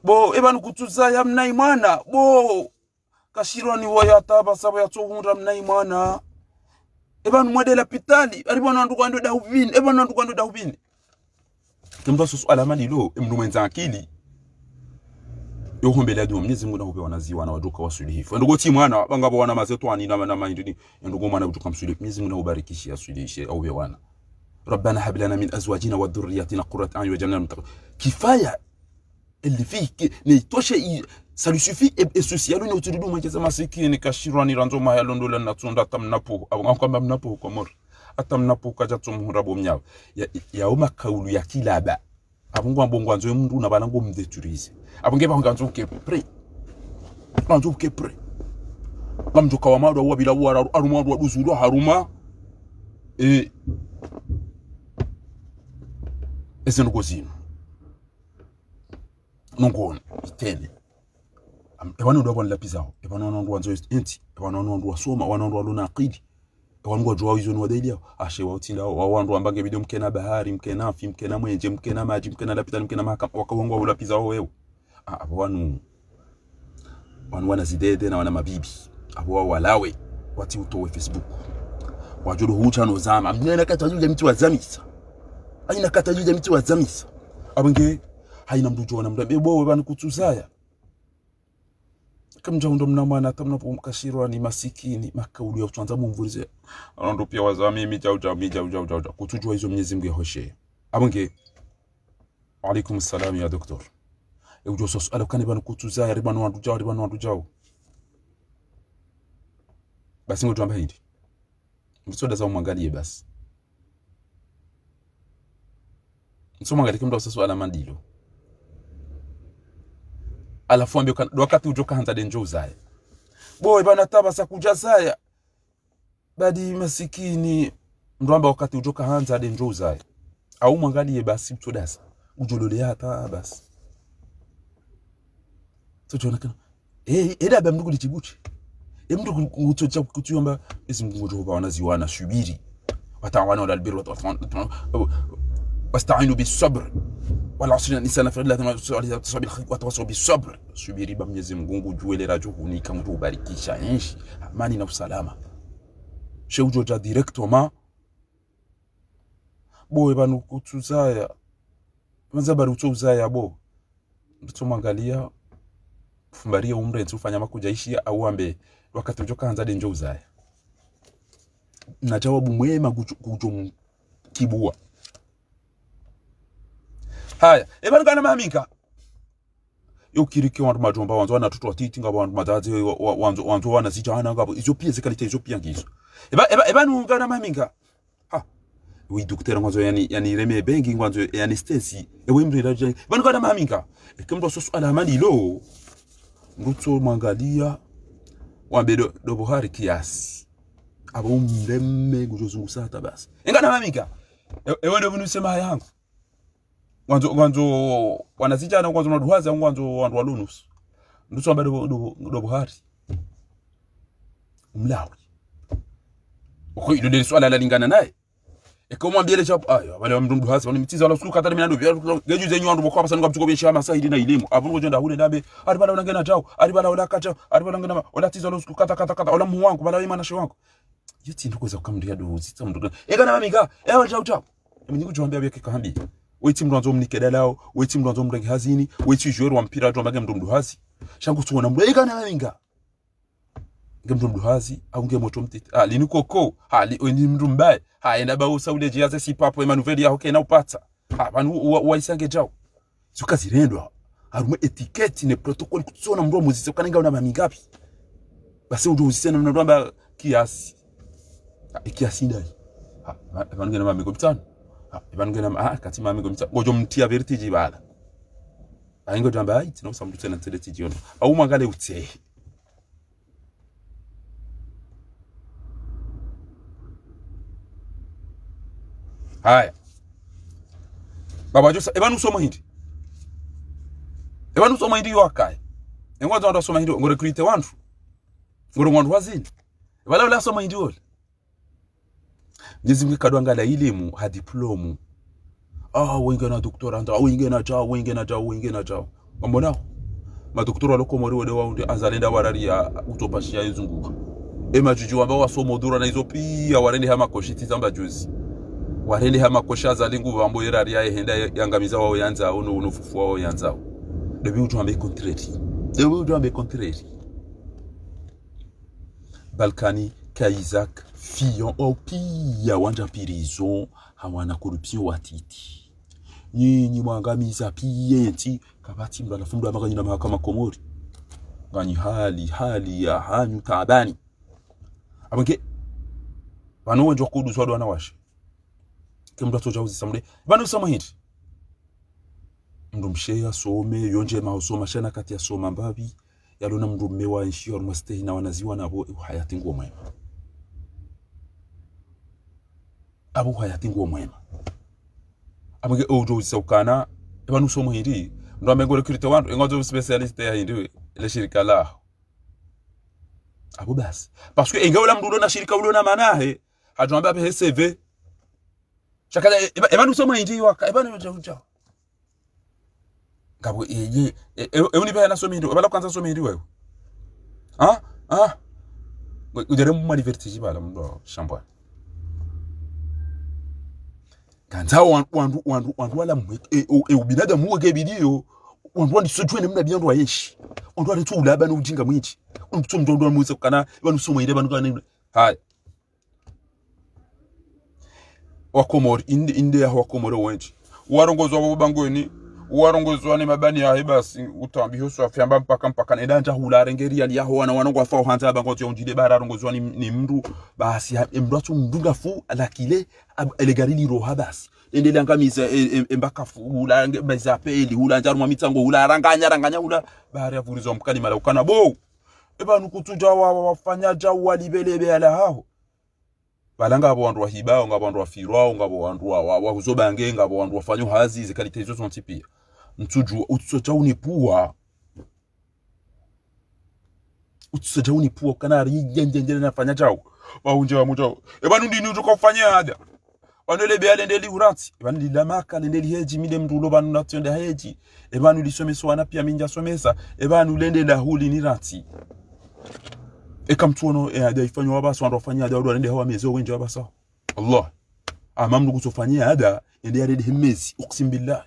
Bo, eba nuku tsuza ya mnayi mwana. Bo. Kashirwa ni woyi hata pvasa pvo yatso hundra mnayi mwana. Eba nu mwende lapitali, ari pvanu wandru kwando dahupvini, eba nu wandru kwando dahupvini. Kemba susu ala mali lo, emndru mwendza akili. Yo hombele adua, Mnyezi Mngu nahupve wana zi wana wadjoka waswilihifu. Endo kotsi mwana, ba ngapvo wana mazetwani na, na mahindrini. Endo ko mwana kudjoka mswili, Mnyezi Mngu nahubarikishe, aswilihishe, ahupve wana. ربنا هب لنا من أزواجنا وذرياتنا قرة أعين واجعلنا للمتقين. Kifaya, elle fait que, ne itoshe i, ça lui suffit, et, et ceci, alo ni utsuri du mwenjeza masikini, kashirwa ni randzo maya londola na tsonda ata mnapo, abo ngakwamba mnapo Komori. Ata mnapo kadja tsomuhura bo mnyawe. Ya, ya uma kaulu ya kilaba. Abo ngwambo ngwandzo mndru na bala ngo mdétruise. Abo nge ba ngwandzo ke prêt. Ngwandzo ke prêt. Ngamdjo kawa madwa wa bila wa haruma, wa duzulwa haruma. E, eze ndrongoo zinu. Nongoni, itene. Am-, epvanu ndo wandru walapvizao. Epvanu wandru wandzo entsi. Epvanu wandru wasoma, wandru walona akili. Epvanu ngwadjuwao izo ni wadalili yao. Ashe wao tsi nda, wao wandru wamba nge bidi mkena bahari, mkena mfi, mkena mwenje, mkena madji, mkena lapitali, mkena mahakama, waka wao ngwao ulapvizao weo. Ah, apvo wanu, wanu wana zidede na wana mabibi. Apvo wao walawe, watsi utowe Facebook. Wadjo ndo hudja no zama. Mnyana kata djudja mtsi wazamisa. Haina kata djudja mtsi wazamisa. Apvo nge, haina mndru djo ona mndru. Epvo, epvanu kutsuzaya. Kamdja undro mna mwana, hata mna pvo mkashirwa ni masikini, makaulu ya utsandza mumvurize. Wandru pia wazami, mi djau djau, mi djau djau djau djau. Kutsudjuwa izo Mnyezi Mngu yahoshe. Apvo nge, Wa alaikum salam ya doktor. E udjo soso ala kane pvanu kutsuzaya, ripvanu wandru djau, ripvanu wandru djau. Basi ngodjo amba hindri. Mtsoda za umwangaliye basi. Mtso mwangaliye ke mndru soso ala mandilo. Halafu wambe uka-, ndo wakati udjo kahandza nde ndjo uzaya. Bo, epvanu tabasa kudja zaya. Badi masikini, mndru amba wakati udjo kahandza nde ndjo uzaya. Au mwangaliye basi mtsoda sa. Udjo lole hata basi. Tsodjo ona kana. Eh, eda ba mndru kuli chibuchi. E mndru kuli, kuli, kuli, kuli yamba, ezi mndru ngudjo ba wana ziwana, subiri. وتعاونوا على البر والتقوى، واستعينوا بالصبر. ولا عسر إن الإنسان لفي، إلا الذين آمنوا وعملوا الصالحات وتواصوا بالصبر. Subiri ba Mnyezi Mngu ngudjuwe le radjo hunika mndru ubarikisha enshi. Amani na usalama. She udjo dja directement. Bo, epvanu kutsuzaya. Manza bari utso uzaya bo. Mtso mwangaliya, fumbariye umrentsi ufanya makudja ishiya, au wambe, wakati udjo kahandza nde ndjo uzaya. Na djawabu mwema kudjo, kudjo mkibuwa. Haya, epvanu ngana maminga. Yo kirike wandru madjomba wandzo wana watoto watiti, ngapvo wandru madhadze, wa-, wa-, wandzo, wandzo wana zidjana, ngapvo, izo pia ze qualité, izo pia ngizo. Epva-, epva-, epvanu ngana maminga. Ha. Wi doktera ngwandzo yani, yani reme bengi ngwandzo yani anesthésie. Ewe mndru ila djani. Pvanu kana maminga. Eke mndru soso ala amani lo. Mndru tso mwangaliya. Wambe ndo, ndo buhari kiasi. Apvo umreme ngudjo zungusa hata basi. Engana maminga. E-, ewe ndo mndru sema yangu. Ngwandzo, ngwandzo, wana zidjana ngwandzo na duhazi, ngwandzo wandru walo nusu. Mndru tso wambe ndo, ndo, ndo buhari. Umlawi. Oko ilo nde suala lalingana naye. Eka umwambiye le shabu, ayo, pvale wa mndru mduhazi, pvanu mi tsi zalwa usiku hata mina ndo, ngejuzi nyi wandru pvoko hapvasa nunga mtsuko bensha masahili na ilimu. Apvo ngodjo enda hule ndambe, ari pvala ola ngena djau, ari pvala ola kadjau, ari pvala ngena ma-, ola tsi zalwa usiku kata, kata, kata, ola muhu wangu, pvala we mwanashe wangu. Yo tsi ndrongoo za uka mndru ya ndo uzisa mndru. Eka na maminga, ewa djau djau. Emi nyi kudjo wambiya pvia keka hambi. We tsi mndru wandzo mnike dalao, we tsi mndru wandzo mrenge hazini, we tsi joueur wa mpira, djo wambe nge mndru mduhazi. Sha ngutsuona mndru, eka na maminga. Nge mndru mduhazi, au nge motro mtiti. Ah, linu koko. Ha, li, oyi ni mndru mbaye. Ha, enda ba usa ule djiaze si papo, ema nouvelle yaho kena upatsa. Ha, pvanu u-, u-, uwaisa nge djau. Zuka zirendwa. Harumwa étiquette ne protocole kutsona mndru wa muzise, ukana nga una maminga pvi. Basi udjo uzise na mndru amba kiasi. Ha, e kiasi ndayi. Ha, pva-, pvanu ngena mamingo mitsanu. Ha, pvanu ngena ma-, ha, kati mamingo mitsanu. Ngodjo mtriya vertige pvala. Aingo djamba, ayi, tsina usa mndru tsena ntsele tidjiono. Au mwangale utsehe. Haya. Baba Josa, epvanu usoma hindri. Epvanu usoma hindri yo akaye. Engwandzo wandru wasoma hindri, ngo recruter wandru. Ngo rongoa wandru hazini. Epvala ula asoma hindri ole. Mnyezi Mngu kadwangala ilimu ha diplôme. Ah, wenge na doctorat, ah, wenge na djau, wenge na djau, wenge na djau. Wambonao? Ma docteur walo Komori wode wao nde azalenda warariya utopashiya izunguka. E madjudju wamba wasoma udhura na izo pia warende ha makoshi tsi zamba juzi. Warende ha makoshi azali ngu wambo yerariya ehenda ya-, yangamiza wao yandzao, no, no fufu wao yandzao. Ndopvi udjo wambe contraire. Ndopvi udjo wambe contraire. Balkany, Kayizak, Fillon, wao pia wandja prison, hawana corruption watiti. Nyinyi mwangamiza pia entsi, kapvatsi mndru halafu mndru hama nganyi na mahakama Komori. Nganyi hali, hali yahanyu taabani. Apvo nge, pvanu wendji wa kudu zwa ndo wanawashe. Ke mndru atsodja uzisa mndru. Pvanu usoma hindri. Mndru mshe yasome, yo ndjema usoma, sha na kati yasoma mbapvi, yalona mndru mme wa ntsi, harumwa stehi na wanaziwa na pvo, uhayati nguo mwema. Apvo uhayati nguwo mwema. Apvo nge udjo uzisa ukana, eba nusomo hindri, ndo amba ngo recruter wandru, e ngwandzo spécialiste ya hindri, le shirika laho. Apvo basi. Parce que enge ula mndru ulo na shirika ulo na mana he, hadjo amba apve he C V. Shaka, e, eba, eba nusomo hindri waka, eba nudja, udja. Ngapvo, e, e, e, e, e, unipve nasome hindri, eba la kwanza some hindri wewe. Ha? Ha? Ngo, udjere mwa liberté djibala mndru shambwa. Kandza wan-, wandru, wandru, wandru wala mwe, e, e, e, ubinadamu uwe ke bidiyo, wandru wandisodjuwe ne mna biya ndo wayenshi. Wandru wale tu ulaba no ujinga mwindji. Wandru tu mndru wandru wamweze kukana, wandru somo ile, wandru kane. Haya. Wakomori, inde, inde ya Wakomori wendji. Warongozwa wa bangweni, warongozwa ni mabani yahe basi, utambi ho swafi amba mpaka, mpaka, nenda ndja hula renge riyali yaho wana, wana ngwafao handza bango tsi ondjile bara arongozwa ni, ni mndru, basi, ha, e mndru atsu mndru ngafu, alakile, ab-, ele gari liroha basi. Ende liangamiza, e, e, e mbaka fu, hula, nge, baiza peli, hula, ndjarumwa mitsango, hula, ranganya, ranganya, hula, bahari ya vurizo mkani mala ukana, bo! Eba nukutsudja wa, wa, wafanya dja walibelebe ala haho. Bala ngapvo wandru wahibao, ngapvo wandru wafirwao, ngapvo wandru wa, wa, wa huzo bange, ngapvo wandru wafanyao hazi, ze qualité izo zontsi piya. Ntsudjuwa, utsodja unipvuwa. Utsodja unipvuwa, kana ari, nje, nje, nje, nafanya djao. Wa unje wa mudjao. Eba nundini udjoka ufanye ada. Pvanu ele beya lende li hurantsi. Eba nulila Maka lende li hedji, mi nde mndru ulo pvanu natsonda hedji. Eba nulisomesa wana piya mi ndjasomesa. Eba nulende la huli ni rantsi. Eka mtsuono, e, ada ifanywa wapvasa, wandru wafanya ada, wandru walende hawa mezi, wendji wapvasa. Allah. Ama mndru kutsofanya ada, ende yarende he mezi, uksimu billah.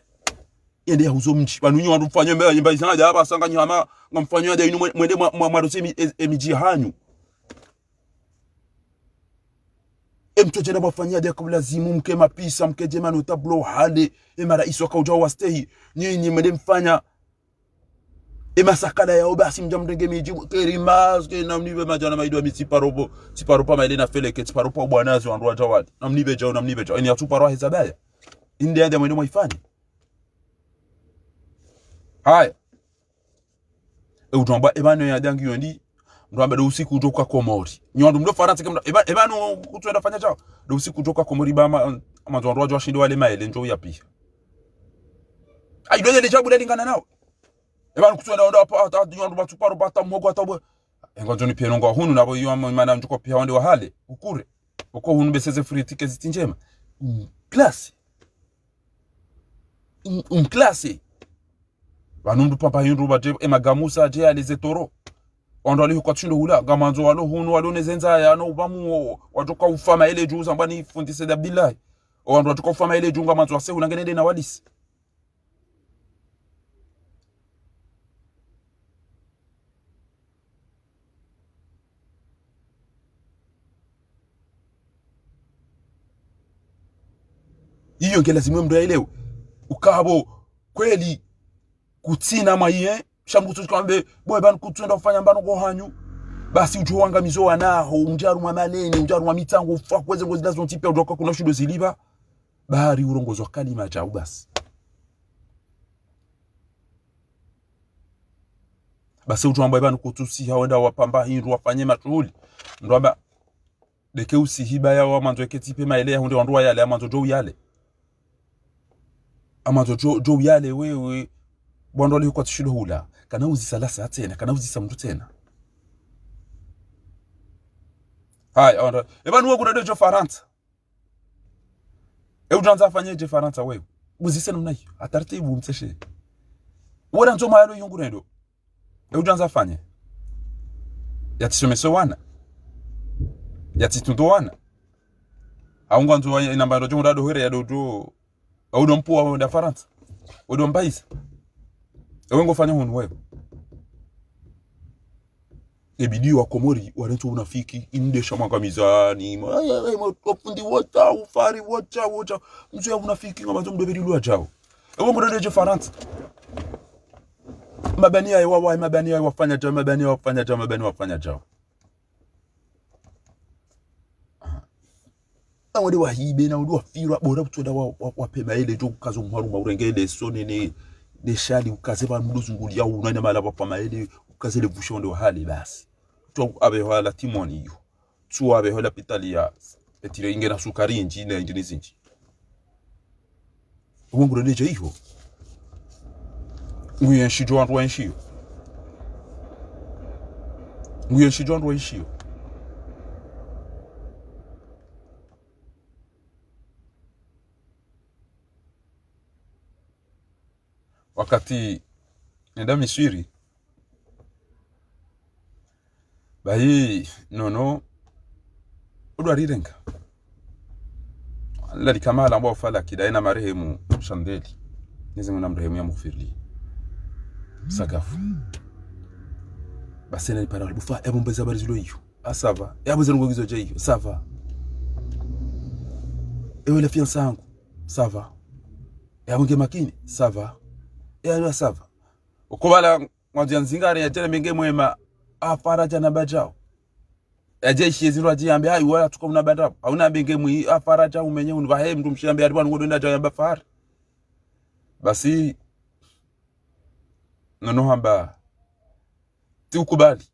Ende yahuzo mdji. Pvanu nyi wandru mfanya mba, mba isa ada, wapvasa nganyi hama, ngamfanya ada inu mwe-, mwende mwa, mwa, mwarose mi-, e, e midji hanyu. E mtsodjenda mwafanya ada kabla zimu mke mapisa, mke djema no tablo hale, e maraisi waka udja wastehi, nyinyi mwende mfanya, e masakala yao basi mdja mrenge midji, keri mas, ke namnipve madjana maidwa mi tsiparopo, tsiparopa maile na feleke, tsiparopa ubwanazi wandru wadja wali. Namnipve djao, namnipve djao. Ini yatsuparwa heza baya. Inde ada mwende mwaifanya. Haya. E utwamba, eba no ya dangi yondi, ndo amba ndo usiku udjoka Komori. Nyi wandru mlo Farantsa ke mna, eba, eba no kutswenda fanya djao. Ndo usiku udjoka Komori ba ma, mandzo wandru wadjo washinde wale maele ndjo uyapiha. Ayi, ndo le djabu le lingana nao. Eba no kutswenda wandru apa, ata, nyi wandru batsuparo, bata mhogo, ata bwe. Engo ndzoni pia nongo hunu, nabo iyo ama imana ndjuko piha wande wahale, ukure. Uko hunu beseze friti ke zitsi ndjema. Mm, classe. Mm, mm, classe. Pvanu mndru pvamba hindru pvadje, e magamusa adje aleze toro. Wandru wali huka tsindo hula, ngamandzo walo hunu, walo ne zendza ya, no ubamu, wadjoka ufa maele dju, zamba ni fundi seda billahi. Wandru wadjoka ufa maele dju, ngamandzo wase hula ngenende na walisi. Iyo nge lazimu mndru yaelewe. Ukapvo kweli kutsina mwaye, sha mkutsu kambe, boye pvanu kutswenda ufanya mbano ko hanyu. Basi udjo wangamizo wanaho, undjarumwa maleni, undjarumwa mitsango, ufa kweze ngozi lazo ntsi pia, udjoka kuna shindo zilipva. Bahari urongozo kalima djau basi. Basi utwamba eba nukutsusiha wenda wapvamba hindru wafanye mashuhuli. Ndo amba, deke usihiba ya wamandzo eke tsipe maele ya hundre wandru wayale, amandzo djo uyale. Amandzo djo, djo uyale wewe, bwandro wali hukwa tsi shindo hula. Kana uzisa lasa tsena, kana uzisa mndru tsena. Haya, wandru, eba nuwe kuna djo Farantsa. E udjandza afanye dje Farantsa wewe? Buzise namna iyo. Ha taratibu mtseshe. Wala ndzo mayalo yungu nendo. E udjandza afanye? Yatsisomeso wana. Yatsitundo wana. Aunga ndzo wa inamba ndo djo mdado hwere ya dodo. Au ndo mpuwa wenda Farantsa. Au ndo mbaisa. Ewe ngofanya hunu wewe. Ebidi wa Komori, warentso unafiki, inde sha mwakamizani, ma, ay, ay, ay, ma, wafundi wotsawu, fari wotsawu, wotsawu. Mzo ya unafiki, ngamandzo mdoberi lwa djao. Ewe ngorende dje Farantsa. Mabani ya wawa, mabani ya wafanya djao, mabani ya wafanya djao, mabani wafanya djao. Aha. Na wale wahibe, na wale wafirwa, bora kutsonda wa, wa, wapve maele djo, ukaze mharuma urenge leso ne, ne, ne shali, ukaze pva mndru zunguliya, una ina mahala wapva maele, ukaze le vusho nde wahale basi. Tsu abe hwala timoni iyo. Tsu abe hwala pitali ya. Eti le ingena sukari indji, na indji ni zindji. Uwo ngurende dje iho. Nguyenshi djo wandru wayenshio. Nguyenshi djo wandru wayenshio. Wakati nenda Miswiri, bahi nono, udwa rirenga. Lali kama lamba ufala kida ina marehemu Shandeli. Mwenyezi Mungu namrehemu yamghufirlie. Sakafu. Basi nalipara, bufa, ebo mbeza habari zilo iyo. Ah, ça va. Ebo zero ngo ngizo dja iyo. Ça va. Ewe la fiancée yangu. Ça va. Ebo nge makini. Ça va. Ebo ça va. Ukubala, mwandzo yanzingare yadjele mbe nge mwema. Afara djana badjao. Yadje ishiye zindru yadje yambe, hayi, wala tuka una bandrabo. Hauna mbe nge mwi, afara dja umenye unu, bahe mndru mshiya mbe, hadi pvanu ngodjo enda dja yamba fara. Basi, nono hamba, tsi ukubali.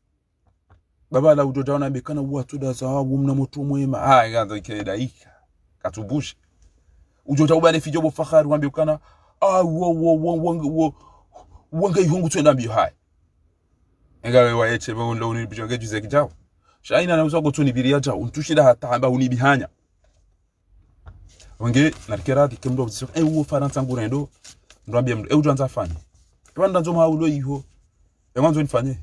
Baba la udjo dja una mbe kana uwa tu da za, uwo mna motro mwema. Ah, ngandzo ike daika. Katsubushe. Udjo dja ubale fidjo bo fahari wambe ukana, ah, wo, wo, wo, wo, wo, wo, nge ihungu tswenda mbiyo hayi. Enga we waye tse, bo ndo unibidjo nge djuze kidjao. Sha ina na uza go tsoni biri yadjao, untsushila hata hamba unibihanya. Wenge, narikera ati ke mndru wa uzisho, eh, uwo Farantsa ngurendo, mndru ambie mndru, eh, udjo andza fanye. Ewa ndandzo mwa ulo iho, eh, mwandzo nifanye.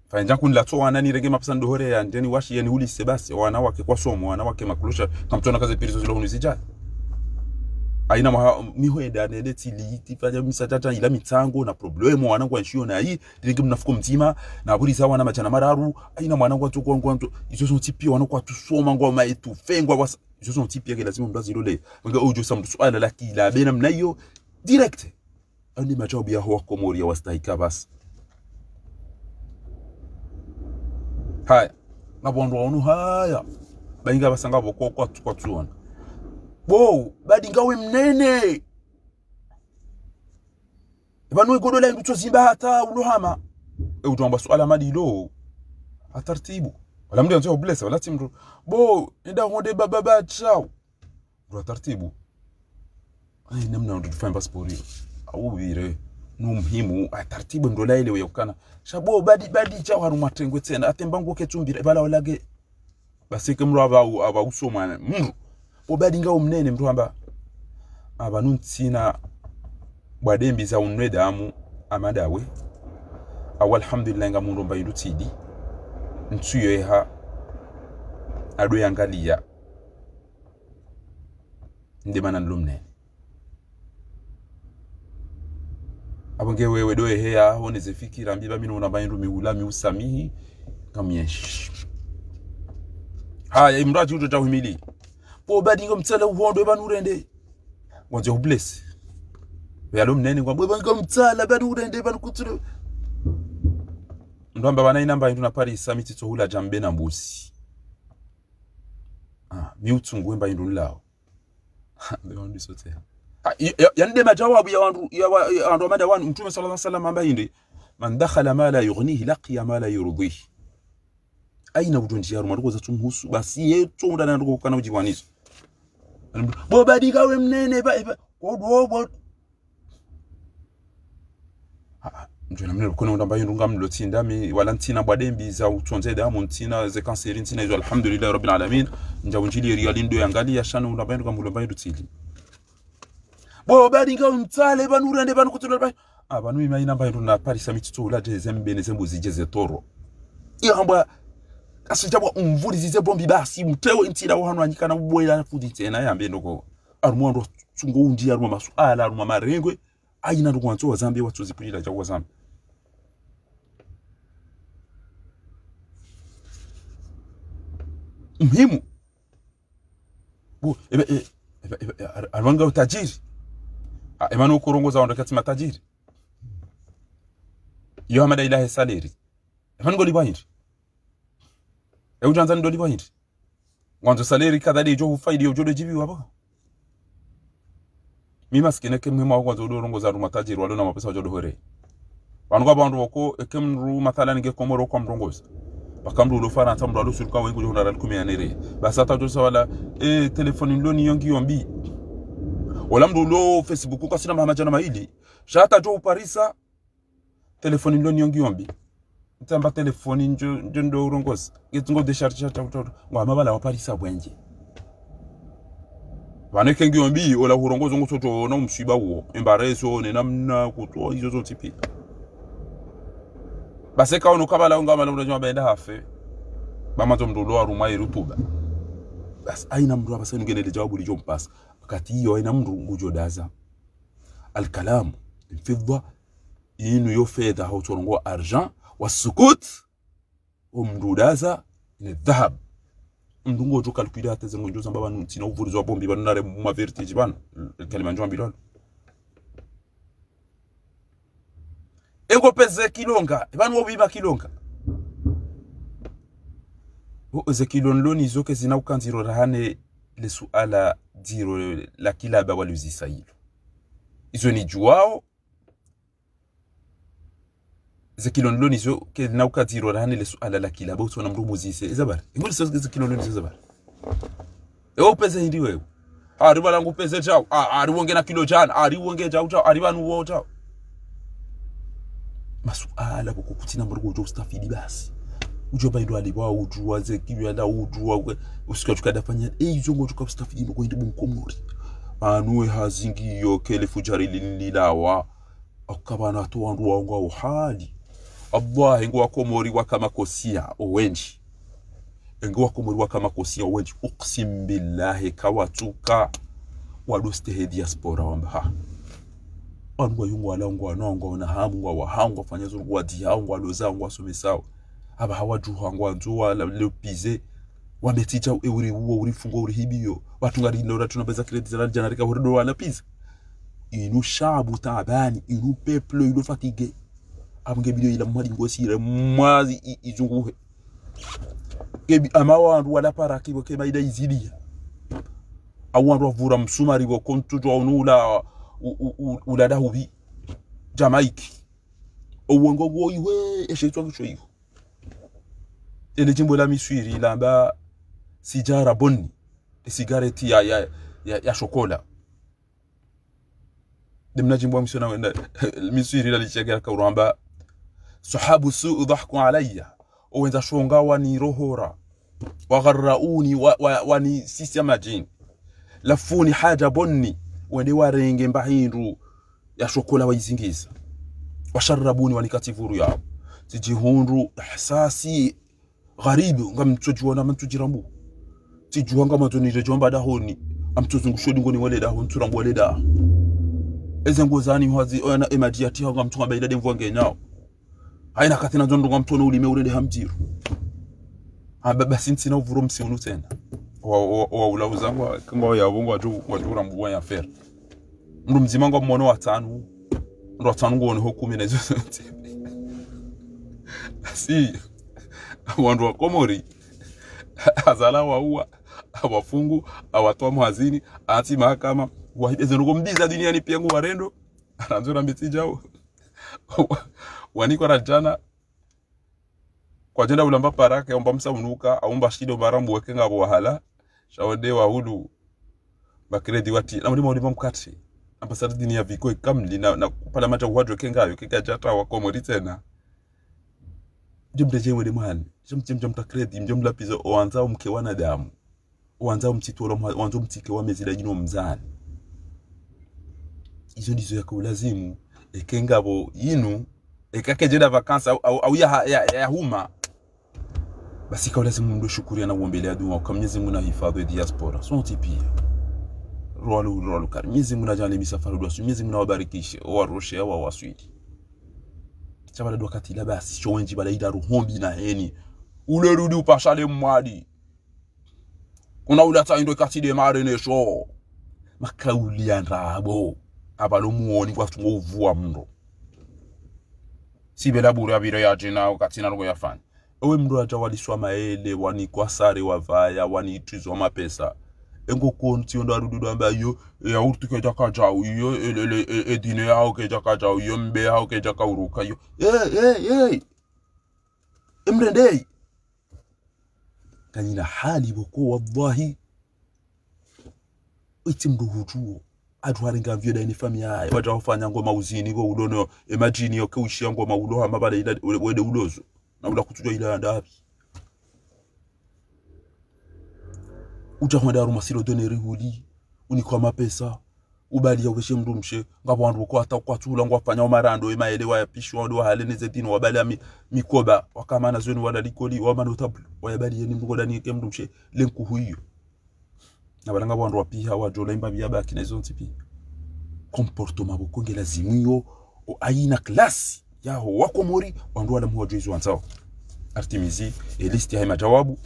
Fanye djangu nilatso wana nirenge mapesa ndohore ya ndeni washi yeni ulise basi, wana wake kwa somo, wana wake makulusha, kamtsona kaze pirizo zilo hunu zidjali. Haina mwaha, miho enda nende tsili, tifanya misa tata ila mitsango na problemu, wana kwa nshio na hii, rirenge mnafuko mdzima, na buri za wana madjana mararu, haina mwana ngwandzo, ngwandzo, izo zontsi pia wana kwatsosoma, ngwama etu, fengwa, wasa, izo zontsi pia ke lazima mndru azilole. Wenge udjo sa mndru suala la kila, bena mna iyo, direct. Andi majawabu ya ho wa Komori ya wastahika basi. Haya. Ngapvo wandru waunu haya. Bainga basa ngapvo kwa, kwa, kwatsuona. Bo, badi ngawe mnene. Ipvanu igodo la indru tso zimba hata ulo hama. E utwamba suala madilo. Ha tartibu. Wala mndru yandzo ya ublesa, wala tsi mndru. Bo, enda honde baba ba tsao. Mndru ha tartibu. Ayi, namna mndru tufanye pasipori. Au vire. No muhimu, ha tartibu mndru la elewe ya ukana. Sha bo, badi, badi, tsao harumwa trengwe tsena. Atemba ngo ketsumbira, ibala walage. Basi ke mndru aba u-, aba usoma mndru. Bo badi ngawe mnene mndru hamba. Aba nuntsina bwa dembi za unwe damu amadawe. Awa alhamdulillah nga mndru mba indru tsidi. Ntsuyo eha. Ado yangaliya. Nde mana nilo mnene. Abo nge wewe do eheya, hone ze fikira mbi ba mi nona ba indru mi ula mi usamihi, ngamyenshi. Haya, imradi udjo ta uhimili. Bo badi ngo mtsala uhondo, eba nurende. Ngwandzo ublesi. Yalo mnene ngwa, bo badi ngo mtsala, eba nurende, eba nukutsule. Ndo amba bana ina mba indru na Paris, sa mi tsitso hula djambe na mbuzi. Ah, mi utsungu wemba indru nilao. Nde wandru sote. Ah, ya, ya, ya nde majawabu ya wandru, ya wa-, ya wandru wa mada wanu, Mtrume swallallahu alaihi wasallam amba hindri, "Man dakhala ma la yughnihi, laqiya ma la yurdihi." Haina udjo ndjia harumwa ndrongoo zatsumuhusu, basi ye tso unda na ndrongoo kana udjiwanizo. Bo badi ngawe mnene, ba, ba, bo, bo, bo. Ah, ndjo na mnene, kono unda mba hindru ngamlo tsinda, mi, wala ntsina bwa dembi za utsondze damu, ntsina ze kanseri, ntsina izo, alhamdulillahi rabbil alamin. Ndja undjili eri yalindo yangali, ya shano unda mba hindru ngamlo mba hindru tsili. Bo badi ngawe mtsala, eba nurende, eba nukutsule, eba. Ah, banu ima ina mba hindru na Paris, sa mi tsitso hula dje ze mbe ne ze mbuzi dje ze toro. Iyo hamba, asidjabwa umvuri zize bombi basi, mtewo intsila wahanu anyikana ubwela fundi tsena yambe ndoko. Harumwa ndo tsungo undji, harumwa masuala, harumwa marengwe. Haina ndrongoo wantso wazambe, watso zipulila dja wazambe. Muhimu. Bo, ebe, e, ebe, ebe, e, ar-, arwanga utajiri. Ah, emana ukorongoza wandru katsi matajiri. Yo hamada ilahe salaire. Emana ngolipvwa hindri. E udjandza ndolipvwa hindri. Ngwandzo salaire kadha de idjo hufaidi yo udjo do djibiwa bo. Mi masikini eke mhima ngwandzo udo rongoza harumwa tajiri walo na mapesa wadjo do hore. Pvanu ka pvandru woko, eke mndru mathalan nge Komoro kwa mrongoza. Paka mndru ulo Farantsa, mndru alo Suruka, wengi udjo hundra rali kume ya nere. Basi hata udjo sawala, eh, telefoni nilo nayo ngiyo mbi. Wala mndru ulo Facebook kasina maha madjana mayili. Sha hata udjo uparisa, telefoni nilo nayo ngiyo mbi. Ntsamba telefoni ndjo, ndjo ndo urongozi. Ngetsi ngo décharger sha tautoto. Ngwa mabala waparisa bwendje. Pvanu eka ngiyo mbi, ola hurongozo ngutsotsona umswiba uwo. Embareso, ne namna, kuto, izo zontsi pia. Basi eka ono kabala unga mala unajua baenda hafe. Ba mandzo mndru ulo harumwa irutuba. Basi, haina mndru apvasa ngenele djawabu lidjo mpasa. Wakati iyo, haina mndru ngudjo daza. Al-kalamu, fidda, inu yo fedha, hau tsorongoa argent, wa sukut, o mndru udaza, ni dhahab. Mndru ngodjo calculer hata ze ngodjo zamba pvanu ntsina uvurizo wa pombi, pvanu nare mwa vertige pvanu. Kalima ndjo ambilwa. Engo peze kilonga, pvanu wo biba kilonga. O, ze kilo nilo nazo kazina uka ndziro rahane le suala dziro la kilaba wali uzisa ilo. Izo nidjuwao, ze kilo nilo nazo kazina uka ndziro rahane le suala la kilaba, utsona mndru muzise, eza bari. Engo liso ze kilo nilo nazo eza bari. Ewe upeze hindri wewe. Ari bala ngu peze djau. A-, ari wonge na kilo djana. Ari wonge djau djau. Ari pvanu wo djau. Masuala koko kutsina mndru udjo ustafidi basi. Udjo ba indru alipva udjuwa ze kilo yala udjuwa. Usika djuka dafanya. E, izo ngodjo ka ustafidi mndru kwende bu Mkomori. Pvanu we hazi ngiyo kele fujari lini lilawa. Aka pvanu hata wandru wao ngwao hali. Allah, engo Wakomori waka makosia owendji. Engo Wakomori waka makosia owendji. Uqsim billahi kawatsuka. Wado stehi diaspora wamba ha. Wanu ngwayungu wala ngwa no ngwa na hamu ngwa wa hamu ngwa fanya zuru ngwa di hamu ngwa loza ngwa somesao. Aba hawa juha ngwa nzo wala lepize. Wameti djau e uri uwo uri fungo uri hibiyo. Watsu ngari nora tsuna beza kredi za djana rika hore do wala piza. Inu shabu tabani, inu peuple inu fatigué. Amu nge bidiyo ila mwadi ngosire, mwazi i-, izunguhe. Nge bi-, ama wandru wala para kibo kema ida izidiya. Au wandru wavura msumari bo kontu djwa unu ula, u-, u-, u-, ula dahubi. Jamaïque. Owo ngo wo iwe, eshe itwa ngisho iwe. Ele djimbo la Miswiri lamba sijara bonni. E sigareti ya, ya, ya, ya shokola. Demna djimbo wa msona wenda, Miswiri la lichegera kauramba. Sahabu su'u dhahku alayya. Owendza shonga wanirohora. Wagharrauni wa, wa, wanisisia madjini. Lafuni haja bonni. Wende warenge mba hindru ya shokola waizingiza. Washarrabuni wanikati vuru yao. Tsidjihundru ihsasi gharibu, ngamtsodjuwa na mtsodjirambu. Tsidjuwa ngamwandzo nire djomba dahoni. Amtsodzungusho dingoni wale daho, ntsurambu wale daho. Eze ngo zani hwazi, oyana emadji yati hao ngamtsunga baida demvwa ngenyao. Haina katina ndzo ndo ngamtsono ulime urende hamdziru. Ha, ba-, basi ntsina uvuro msi unu tsena. Wa, wa, wa ula uzangwa, kangwa ya bongo wadju, wadju rambu wa ya fer. Mndru mdzima ngwa mwono watsanu. Mndru watsanu ngwono ho kume na izo zontsi. Asi, wandru wa Komori. Azala wauwa, awafungu, awatwa mwazini, atsi mahakama, wahibe zendrongoo mbi za duniani pia ngu warendo, anandzo na mbitsi djao. Wanikwa radjana, kwadjenda ulamba parake, aumba msa unuka, aumba shido marambu weke ngapvo wahala, sha wende wahulu, makredi wati, na mulima ulima mkati, ambasada dini ya viko ikamli, na, na kupala maja uhadjo kengayo, kenga djata wa Komori tsena. Mdje mdedje wende mwani, mdje mdje mdje mta kredi, mdje mlapiza, owandzao mke wanadamu. Owandzao mtsitolo mwa-, owandzao mtsike wa mezi la djino mzani. Izo ndizo yaka ulazimu, eke ngapvo yinu, eka kedjenda vacances au, au, au ya, ya, ya huma. Basi ka ulazimu mndru shukuri na uombele ya dua, uka Mnyezi Mungu na hifadhwi diaspora. Sontsi pia. Rwalu, rwalu kari. Mnyezi Mungu na djali misafara dua su. Mnyezi Mungu na wabarikishe, owaroshe, owawaswili. Sha bala dua katila basi, sho wendji bala ida ruhombi na heni. Ule rudi upashale mwadi. Kuna ula tsa indo ikatsi de mare ne sho. Makauli ya ndrabo. Abalo muoni kwa tungo uvuwa mndro. Sibela bure abire ya djina, ukatsina rogo ya fani. Ewe mndro aja waliswa maele, wani kwa sare wavaya, wani itizwa mapesa. Engo konti yondo arudu ndo amba iyo, e, ya urtu keja kajau, iyo, e, e, e, e, e, dine yao keja kajau, iyo, mbe yao keja kauruka, iyo. E, e, e. Emrendei. Kanyina hali pvoko, wallahi. Itsi mndru hudjuo. Hatru harenga mvio daini famiyi yahe. Wadja wafanya ngoma uzini pvo ulono. Imagine yo ke ushia ngoma ulo hama pvala ila, wende ulozo. Na ula kutsudjua ila yandapvi. Udja hwenda harumwa silo doneri huli. Unikwa mapesa. Ubali ya upveshe mndru mshe. Ngapvo wandru kwa hata kwa tsula ngwafanya umarando. Emaele wayapishwa wandru wahale neze dini. Wabali ya mi-, mikoba. Wakamana zoni wala likoli. Wama notable. Wayabali yeni mndru ngodani ke mndru mshe. Lenkuhu iyo. Na pvala ngapvo wandru wapiha wadjola imba pviya baki na izo ntsi pia. Comportement pvoko nge lazimu iyo, o haina classe yaho wa Komori, wandru wala muhadjo izo wandzao. Artimizi, e liste yahe majawabu.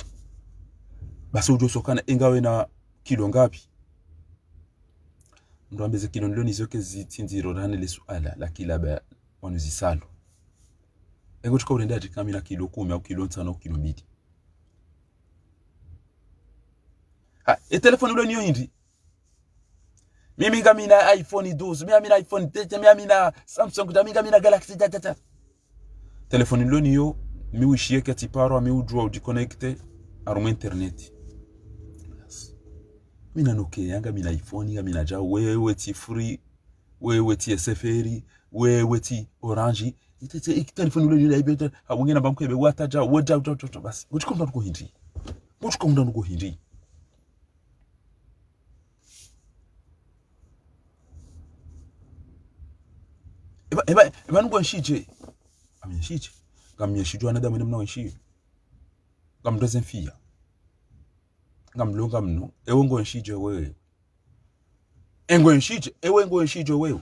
Basi udjo sokana, e ngawe na kilo ngapvi? Mndru ambe ze kilo nilo nizo ke zitsindziro rahana le suala la kila ba wanu zisalo. E ngodjo uka urende ati kamina kilo kumi au kilo ntsanu au kilo mbili. Ha, e telefoni ulo niyo hindri? Mimi ngamina iPhone douze, mimi ngamina iPhone thirteen, mimi ngamina Samsung, mimi ngamina Galaxy, tsa, tsa, tsa. Telefoni ulo niyo, mi wishiye ke tsi paro, mi udjua udjiconnecte harumwa internet. Mina Nokia, ngamina iPhone, ngamina djau, wewe tsi Free, wewe tsi S F R, wewe tsi Orange. Ite, ite, ite telefoni ulo niyo, ibe, ha, wengine namba mkebe, wata djau, we djau, djau, djau, djau, basi. Ngodjo uka mndru nduko hindri? Ngodjo uka mndru nduko hindri? Eba, eba, eba nungo enshidje? Ngamnyenshidje? Ngamnyenshidje wanadamu ene mna wenshiyo? Ngamdroze mfiya. Ngamlonga mno. Ewe ngo enshidje wewe? E ngo enshidje? Ewe ngo enshidje wewe?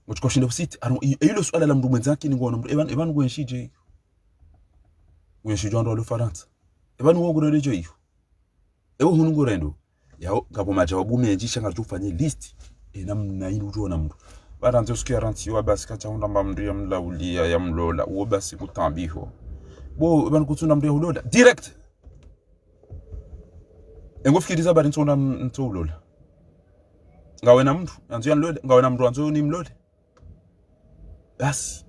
Ngodjo uka ushinda usiti. Anu, i-, ilo suala la mndru mwendza akili ngono mndru. Eba, eba nungo enshidje? Ngo enshidje wandru walo Farantsa? Eba nungo ngo ndedjo iyo? Ewe hunu ngurendo. Yao, ngapvo majawabu mendji, sha ngaridjo ufanye liste. E namna inu udjo ona mndru. Pvarandzo siku ya rantsi wa basi katsaunda mba mndru ya mlaulia ya mlola. Uwo basi kutambiho. Bo, pvanu kutsuna mndru ya ulola. Direct! E ngo fikiri za bari ntsounda m-, ntso ulola. Ngawe na mndru, yandzo ya nlole. Ngawe na mndru, yandzo ni mlole. Basi.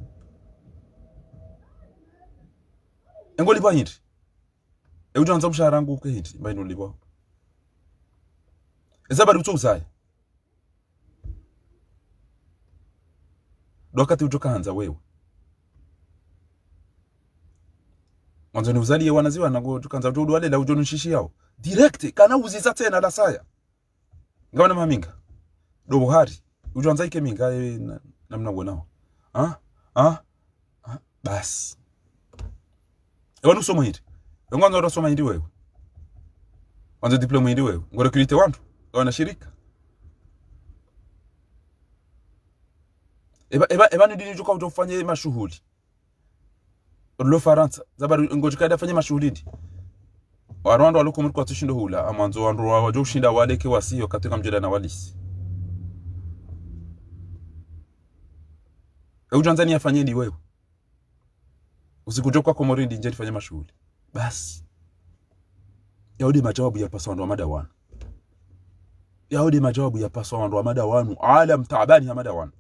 E ngo lipva hindri? E udjo andza mshahara wangu uke hindri, mba inu lipvwa. Eza bari utso uzaya. Ndo wakati udjo kahandza wewe. Mwandzo ni uzaliye wana ziwana ngo udjo kahandza udjo uwalela udjo nunshishi yao. Direct, kana uziza tsena la saya. Ngawe na maminga. Ndo buhari. Udjo andza ike minga, e, na, namna wonao. Ha? Ha? Ha? Basi. Ewa nusoma hindri? Ewa ngwandzo wasoma hindri wewe? Ngwandzo diplôme hindri wewe? Ngo recruter wandru? Ewa na shirika? Eba, eba, eba ni dini djuka udjo ufanye mashuhuli. Lo Farantsa, zabari ngodjo uka ufanye mashuhuli ndi. Waro wandru walo Komori kwatsu shindo hula, amwandzo wandru wa-, wadjo ushinda waleke wasiyo katika mdjela na walisi. E udjo andza ni yafanye ndi wewe? Usiku djo uka Komori ndi ndje nifanye mashuhuli. Basi. Yao nde majawabu ya paswa wandru wa mada wanu. Yao nde majawabu ya paswa wandru wa mada wanu. Alam taabani ha mada wanu.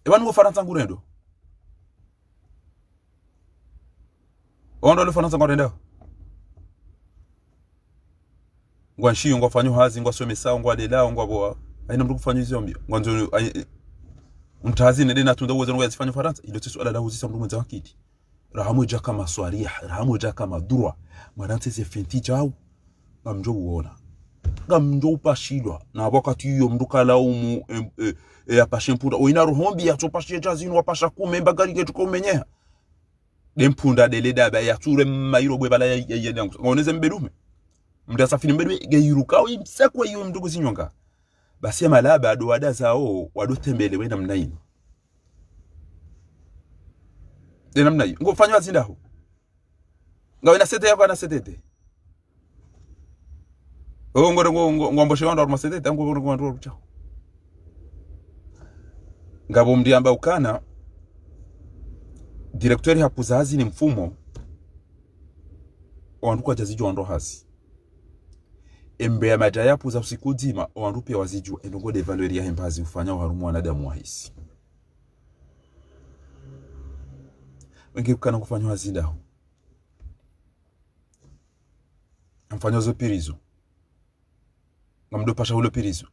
Eba nungo Farantsa ngurendo. Wandru walo Farantsa ngwarendao. Ngwanshiyo, ngwafanyao hazi, ngwasomesao, ngwalelao, ngwapvoa. Haina mndru kufanya izo mbio. Ngwandzo, ai, e, mtazi nende na tunda uwezo ngwazifanya Farantsa. Ilo tsi suala la uzisa mndru mwendza akili. Raha mwedja ka maswariha, raha mwedja ka madhurwa. Mwana ntsi ze fenti djau. Ngamdjo uona. Ngamdjo upashilwa. Na wakati iyo mndru kalaumu, em, e, e, yapashe mpunda. Oina roho mbi yatso pashe djazinu wapasha kume mbagari ketsuka umenyeha. Nde mpunda ndele daba yatsure mairo bwe bala ya, ya, ya, ya, ngaoneze mbedume. Mndru asafiri mbedume, nge iruka, wi msekwe iyo mndru kuzinyonga. Basi ya malaba, ndo wada zao, wado tembele we namna inu. Nde namna iyo. Ngofanya wazindaho. Ngawe na sete yako na setete. Ngo, ngo, ngo, ngo, ngwamboshe wandru harumwa setete, ngo, ngo, ngo, wandru warucha. Ngapvo mndru yamba ukana, directeur hapvuza hazi ni mfumo, owandru kwadjazidjuwa wandru hazi. Embe ya madja yapvuza usiku dzima, owandru piya wazidjuwa, endo ngo nde valeur yahe mbazi ufanya oharumwa wanadamu wahisi. Wenge ukana kufanya hazi ndaho. Mfanya zo pirizo. Ngamdo pasha hulo pirizo.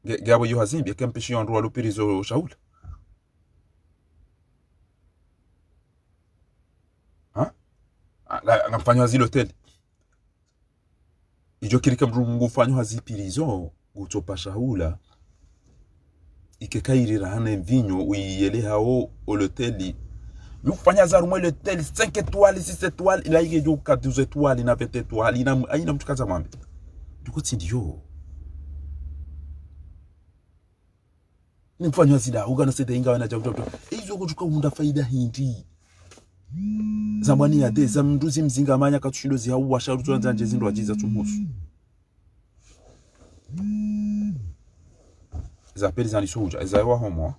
Nge, nge abo yo hazi mbi, eke mpishi yo wandru walo pirizo shahula. Ha? Ah, nga, ngamfanya hazi l'hôtel. Idjo kiri eka mndru ngufanyo hazi pirizo, ngutsopasha hula. Ike kayiri rahana mvinyo, uyele hawo, o l'hôtel. Mi ufanya hazi harumwa l'hôtel, cinq étoiles, six étoiles, ila ike djo ka douze étoiles, na vingt étoiles, ina, ayina mndru kaza mwambe. Duko tsi ndiyo. Ni mfanya hazi la, ugana seda inga wana djau, djau, djau. Izo kutsuka unda faida hindri. Zamani ya de, za mndru zi mzinga manya katsushindo zi hau washa ruzo nzandje zindru wadjiza tsumuhusu. Za peri za niso udja, za wa homo.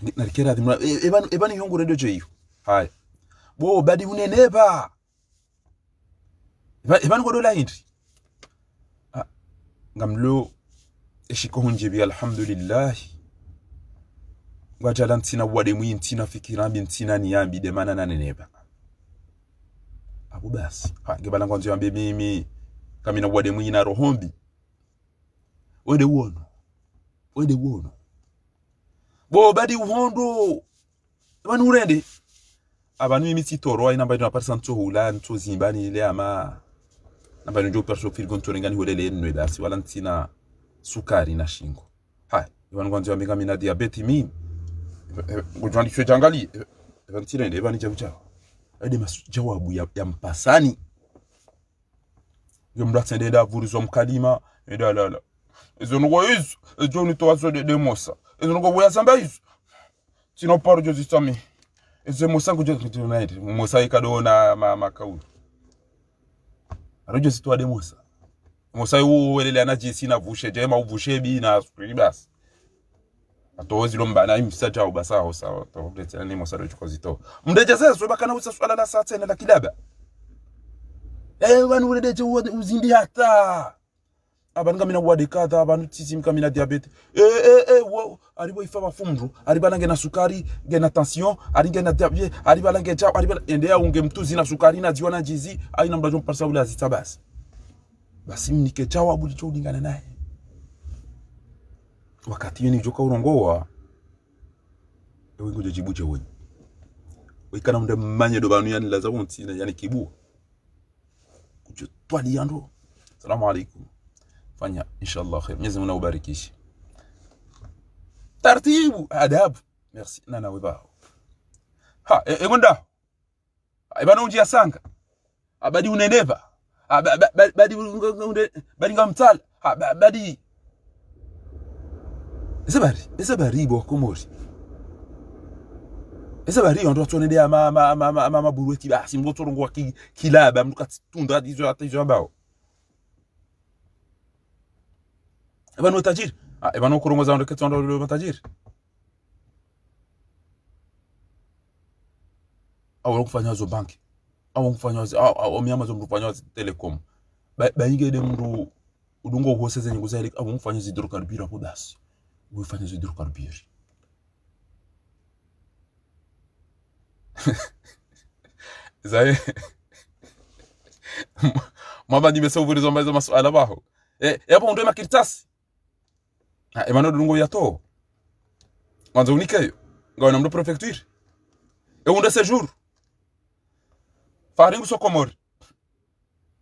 Ni, narikera dhimula, e, ebani, ebani yongo redo dje iyo. Haya. Bo, badi uneneba. Eba, eba niko dola hindri. Ah, ngamlo, eshiko hundje bi, alhamdulillah. Ngwadjala ntsina wade mwi, ntsina fikira mbi, ntsina niya mbi, de mana naneneba. Abu basi. Ha, nge bala ngwandzo yambe mimi, kamina wade mwi na roho mbi. Wede wono. Wede wono. Bo, badi uhondo. Ebani urende. Abanu mimi tsitoro, ayina mba ino aparisa ntso hula, ntso zimba ni ile ama. Namba ino djo parisa frigo ntso renga ni holele nwe basi, wala ntsina sukari na shingo. Haya, ebani ngwandzo yambe ngamina diabète mimi. Eba, eba, ngudjwandi shwe djangali. Eba, eba ntsirende, ebani djau djau. Ede masu, djawabu ya, ya mpasani. Yo mndru atsende enda avurizwa mkalima, enda lala. Ezo nungo izo, ezo nitowa zo de, de mosa. Ezo nungo weya zamba izo. Tsino paro djo zisami. Ezo mosa ngudjo, ngudjo naende. Mosa ikado na ma, makauli. Aro djo zitowa de mosa. Mosa yu welele ana djisi na vushe, djema uvushe bi na sukuri basi. Ato zilo mbana imsa djau basa ho sa, ato kuletea ni mosa do chuko zito. Mndedje sasa, so bakana usa swala la sa tsena la kilaba. Eh, wanu uledeje u-, uzimbi hata. Abani ngamina wade kadha, abani tsisi ngamina diabète. Eh, eh, eh, wo, aribo ifa wa fumru, ariba lange na sukari, nge na tension, ari nge na diabète, ariba lange djau, ariba la-, ende ya unge mtuzi na sukari, na dziwa na djizi, ayina mndru djo mparisa ula zita basi. Basi mnike djawabu lidjo ulingana naye. Wakati yeni djoka urongowa, ewe ngudjo djibu dje wenyi. Wikana mnde mmanye do banu yani laza wontsi na yani kibuwa. Kudjo twali yando. Salamu alaikum. Fanya, inshallah khair. Mwenyezi Mungu naubarikishe. Tartibu, adabu. Merci. Nana we baho. Ha, e, e gonda. Ebana undji ya sanga. Abadi uneneba. Aba-, ba-, ba-, badi unge-, unge-, unde-, badi ngamtsala. Aba-, badi. Ese bari, ese bari bo Komori. Ese bari, ondo tsone de ama, ama, ama, ama, ama, ama burueti basi, mndru tsorongowa ki-, kilaba, mndru katsitunda, izo hata izo ambao. Ebana utajiri. Ah, ebana ukurongoza ondo ketsi ondo lo matajiri. Au ngufanya zo banki. Au ngufanya zo, au, au, miama zo mndru fanya zo telecom. Ba, ba inge de mndru udungo uhose ze nyungu za ele, au ngufanya zo hydrocarbures apo basi. Ngufanya zo hydrocarbures. Zaye. Mama nimesa uvurizo mba izo masuala baho. Eh, e apo undwe makartasi. Ah, emana dungo ya to. Ngwandzo unike yo. Ngawena mndru préfecture. E unde séjour. Fahari nguso Komori.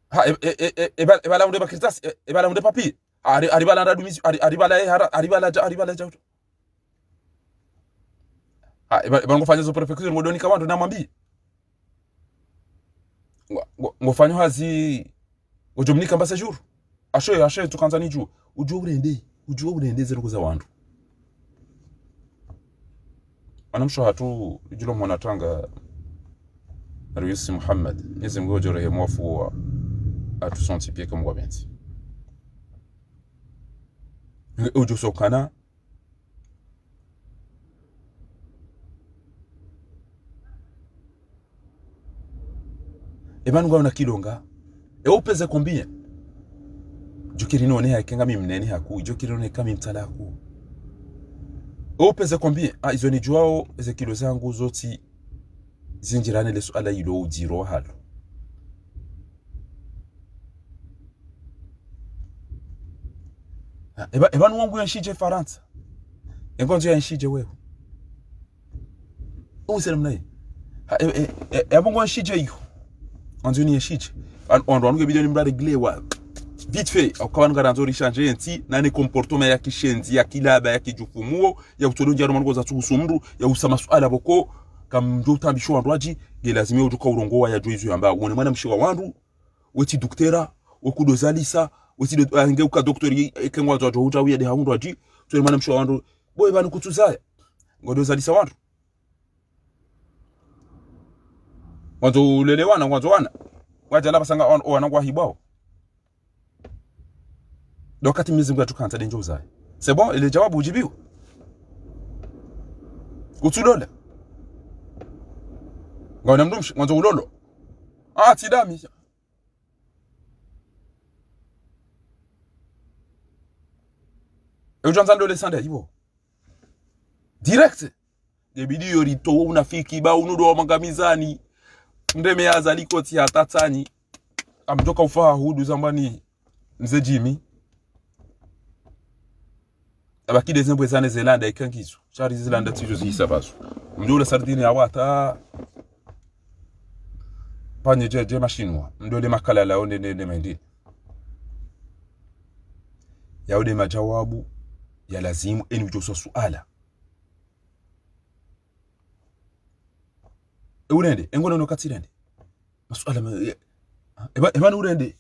Ha, e, e, e, e, e, ba-, e bala unde makartasi, e, e bala unde papier. Ari, ari bala nda dumizi, ari, ari bala e hara, ari bala dja, ari bala dja. Ha, e ba-, e ba ngufanya zo préfecture, ngo donika wandru na mwambi. Ngo, ngo, ngufanya hazi, ngodjo mnika mba séjour. Asho, asho, tsukandza nidjuwe. Udjuwe urende, udjuwe urende ze ndrongoo za wandru. Ana msho hatru, idjilo mwana tanga, Aruyusi Muhammad. Mwenyezi Mungu ngudjo rehemu wafu wa, hatru sontsi piya eka Mungu apvendze. Nge udjo sokana, e pvanu ngawuna kilo nga. E upeze combien? Djukiri none ha eka ngami mnene haku. Djukiri none eka mi mtsala haku. Opeze combien? Ah, izo nidjuwao, eze kilo zangu zontsi zindjirane le suala ilo udziro wahalo. Ah, eba, eba nuwangu yenshidje Farantsa. Engondzo yenshidje wewe. Uwuse namna yi. Ha, e, e, e, e, abo ngonshidje iyo. Andzo ni yenshidje. An-, wandru wanu ngebidi ni mradi régler wa. Vite fait, au kawa ngarandzo rishandje yentsi, na ne comportement ya kishenzi, ya kilaba, ya kidjufumuo, ya utolo ndjaro mwangu za tsuhusu mndru, ya usa masuala boko, kamdjo utambisho wandru wadji, nge lazima udjuka urongowa ya djo izo yamba. Wone mwanamshe wa wandru, wetsi duktera, wekudozalisa, wetsi do, ah, nge uka doktori, eke ngwandzo wadjo hudja uya de ha undru wadji, tswele mwanamshe wa wandru, boye pvanu kutsuzaya. Ngodozalisa wandru. Ngwandzo ulele wana, ngwandzo wana. Wadja la basanga wan-, wana ngwahibwao. Ndo wakati Mwenyezi Mungu yatukantsa de ndjo uzaye. C'est bon, ile djawabu udjibiwa. Kutsulola. Ngawona mndru mshe, ngwandzo ulolo. Ah, tsi dami. E udjwandza ndole sanda ibo. Direct. Ngebidi yo ritowe unafiki ba unu ndo wa mangamizani. Mndru me yaza likoti ya tatsani. Amdjoka ufaha hudu zambani mze Jimmy. Abaki de zembwe zane zelanda ikangizo. Shari zilanda tsidjo zihisa basu. Mdjo ula sardine ya wata. Panye dje, dje mashinwa. Mdjo le makalala onde ne, ne mendi. Yao de madjawabu ya lazimu eni udjo usa suala. E urende, e ngono no katsi rende. Masuala ma, e, eba, eba ni urende.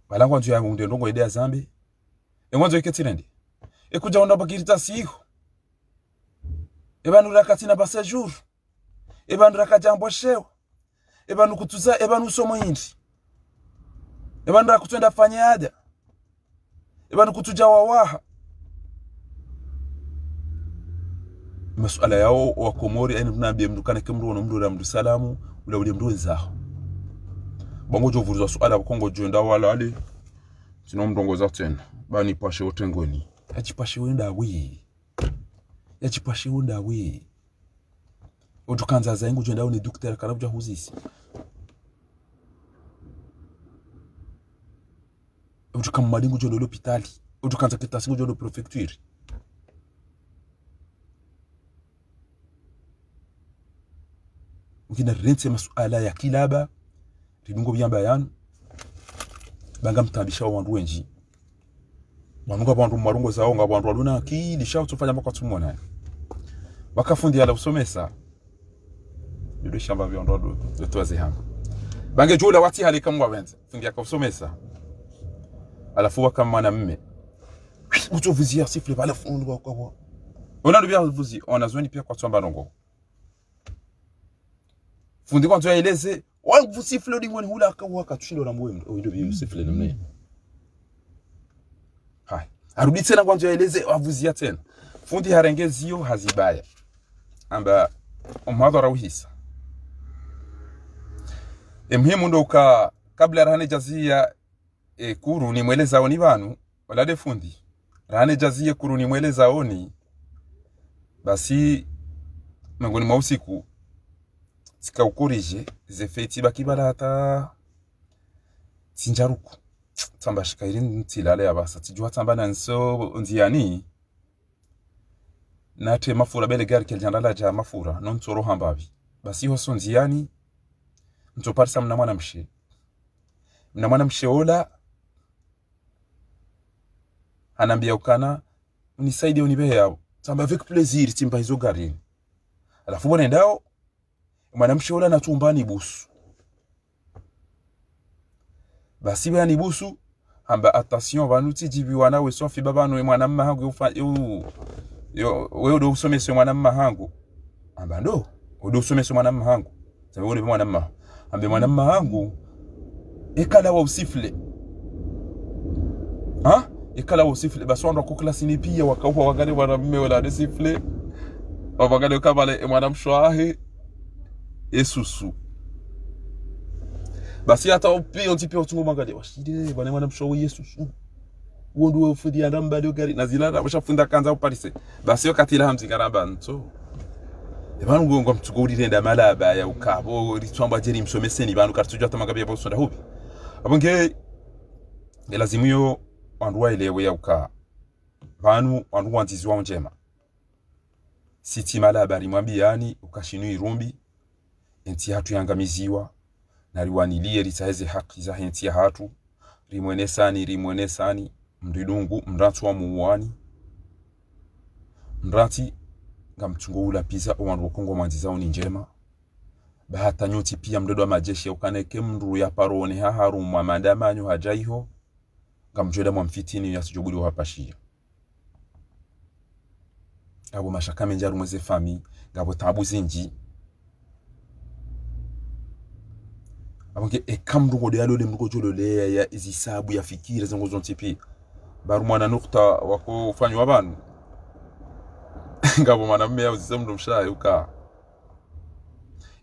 Bala ngwandzo ya unde ndrongo ede ya zambe. E ngwandzo ike tsi rende. E kudja onda bakiri tasiho. Eba nura katsina ba séjour. Eba nura kadjambo shewa. Eba nukutsuza, eba nusomo hindri. Eba nura kutswenda fanya ada. Eba nukutsudja wawaha. Masuala yao wa Komori, aini mnambie mndru kana ke mndru wono mndru ra mndru salamu, ula ule mndru wenzaho. Ba ngodjo vurizwa suala, ba ngodjo enda wala ali. Tsino mndru ngodza tsena. Ba nipashe wo tengoni. Yadjipashe wenda wi. Yadjipashe wenda wi. Udjukandza zayi ngudjo enda wone duktera kana kudja huzisa. Udjuka mmadi ngudjo ndo lopitali. Udjukandza ketasi ngudjo ndo préfecture. Ukina rentse masuala ya kilaba. Ridungo biyamba yanu. Ba ngamtabisha wandru wendji. Wanu ngapvo wandru mwarongozawo, ngapvo wandru waluna akili, sha utsofanya maka tsumona. Waka fundi yala usomesa. Yudo shamba vya wandru wadu, yotowa zihamba. Ba nge djula watsi hali kamwa wendze. Fundi yaka usomesa. Halafu waka mwanamme. Utsovuzia sifflet, halafu wandru waka wa. Ona ndu bia vuzi, ona zweni pia kwatsamba ndrongo. Fundi kwandzo yaeleze, wa vuzi sifflet dingoni hula aka waka tushindo na mwe mndru. Oyi ndo bi sifflet namna. Hai. Harudi tsena kwandzo yaeleze, wa vuzia tsena. Fundi harenge zio hazibaya. Hamba, omuhadhara uhisa. E muhimu ndo uka, kabla rahane djazia, e kuru nimwelezaoni pvanu, wala de fundi. Rahane djazia e kuru nimwelezaoni, basi, mengoni mwa usiku, tsika ukurije, ze feti baki bala hata, tsindjaruku. Tsamba shika ili ntsilale ya basa, tsidjuwa tsamba na nso ndziani, nate mafura bele gari ke lidjandala dja mafura, no ntsoro hambapvi. Basi hoso ndziani, ntsoparisa mna mwanamshe. Mna mwanamshe ola, hanambia ukana, unisaidie unibehe yao. Tsamba avec plaisir, tsimba hizo garini. Halafu bo nendao, mwanamshe ola natsumba nibusu. Basi be yanibusu, hamba attention, pvanu tsidjibiwa nawe swafi ba pvanu e mwana mma hangu yo fa-, yo, yo, we udo usomesa e mwana mma hangu. Hamba ndo, udo usomesa e mwana mma hangu. Tsabe wone mwana mma. Hambe mwana mma hangu, ekala wa usifflet. Ha? Ekala wa usifflet. Basi wandru wako klasini pia wakauha wangale mwanamme wala de sifflet. Wangale kabale e mwanamshe wahe. Yesusu. Basi hata opio ntsi pia utsungu mangale. Washile, bwana mwanamshe wahe Yesusu. Wo ndo fundi yanda mbali yo gari, na zila na washa fundi kandza uparise. Basi yo katila hamzi karamba ntso. E pvanu ngo, ngo mtsuko ulirenda malaba ya ukapvo, litswamba djeri msomeseni, pvanu karitsudjwa hata magabi ya pvo usonda hupvi. Apvo nge, nge lazimu yo, wandru waelewe ya uka. Pvanu, wandru wandziziwa ndjema. Sitsi malaba rimwambiyani, uka shinu irumbi, entsi yahatru yangamiziwa, na riwaniliye ritsahe ze haki zahe ntsi yahatru, rimwenesani, rimwenesani, mridungu, mrantsi wa muwani, mrantsi, ngamtsungo ula piza, o wandru woko ngwamwandzizao ni ndjema. Ba hata nyontsi piya mdodo wa majeshi ya ukaneke mndru ya parone ha harumwa mandamanyo hadja iho, ngamdjo enda mwamfitini yasudjo budi wahapashiya. Ngapvo mashaka mendji harumwa ze fami, ngapvo taabu zindji. Apvo nge eka mndru ngo de yalole mndru ngodjo loleya ya izi sabu ya fikira ze ngo zontsi piya. Ba harumwa na nukta wako ufanywa pvanu. Ngapvo mwanamme ya uzisa mndru mshe ya uka.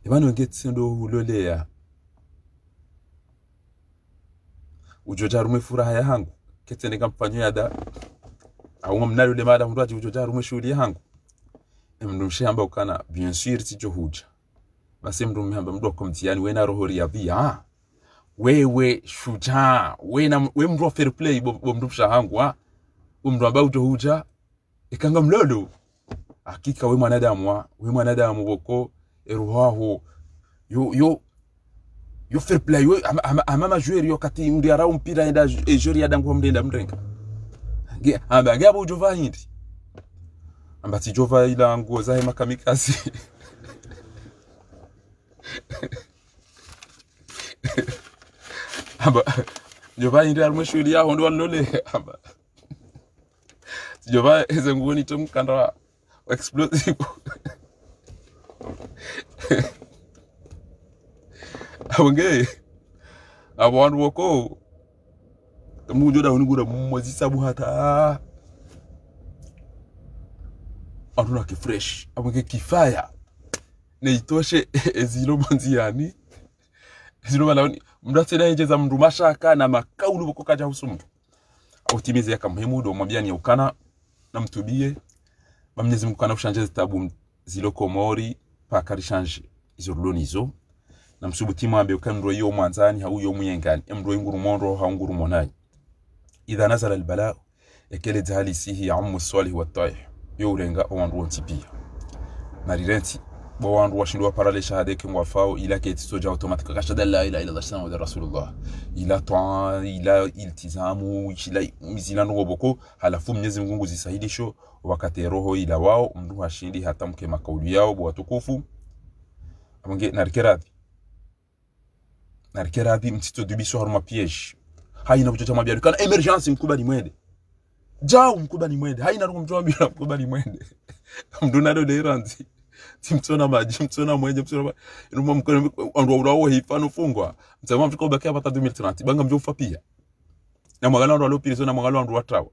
E pvanu nge tsi ndo uloleya. Udjo dja harumwa furaha yahangu. Ketsende kamfanyo yada. Au ngamnalo le mada mndru adji udjo dja harumwa shuhuli yahangu. E mndru mshe hamba ukana, bien sûr, tsidjo hudja. Basi mndru mme hamba mndru wako mtiyani, wena roho riyadhiya. Wewe shudjaa, wena, we mndru wa fair play, bo, bo mndru mshe hangu, ha? Bo mndru amba udjo hudja, eka ngamlolo. Hakika we mwanadamu wa, we mwanadamu woko, eruhu yaho. Yo, yo, yo fair play, yo, ama, ama, ama majoueur yo kati mri arau mpira enda, e joueur ya dangu mri enda mrenga. Nge, amba, nge apvo udjo pva hindri. Amba tsidjo pva ila nguo zahe makamikazi. Amba, djo pva hindri harumwa shuhuli yaho ndo wanilole. Amba. Djo pva eze nguo nitso mkanda wa explosive. Apvo nge, apvo wandru woko, mndru udjo da unigura mwezi sabu hata. Wandru nake fresh, apvo nge kifaya. Ne itoshe, ezilo pvo ndziyani. Ezilo pvalaoni, mndru atsena yendjeza mndru mashaka na makaulu pvoko kadja husu mndru. Autimize yaka muhimu, ndo mwambiyani ya ukana, na mtubiye, ba Mnyezi Mungu kana ushandje zitabu zilo Komori, paka rishanje izo rulo nizo. Na msubuti mwambe uka mndru yo mwandzani, hau yo muyengani, e mndru nguru mondro, hau nguru monani. إذا نزل البلاء, eka le dzahali lisihi يعم الصالح والطالح. Yo urenga o wandru wontsi piya. Na rirentsi, bo wandru washindwa wapara le shahada eka ngwafao, ila ketsi sodja automatique, أشهد أن لا إله إلا الله، أشهد أن محمدا رسول الله. Ila twaa, ila iltizamu, ila mizila ndrongo pvoko, halafu Mnyezi Mungu ngu zisahilisho, wakati roho ilawao, mndru hashindi hata mke makaulu yao, bo watukufu. Apvo nge, narike radhi. Narike radhi, mtsitso dubiswa harumwa piège. Haina kudjo dja mwambiyani ukana émergence mkubali mwende. Djau mkubali mwende. Haina ruku mdjo wambia mkubali mwende. Mndru nado de irandzi. Tsi mtsona madji, mtsona mwenje, mtsona ma-, inu mwa mkono, wandru wa ulawo hifa no fungwa. Mtsama mfika ubaki hapvo hata deux mille trente. Ba ngamdjo ufa piya. Na mwangala wandru walo prison, na mwangala wandru watrawa.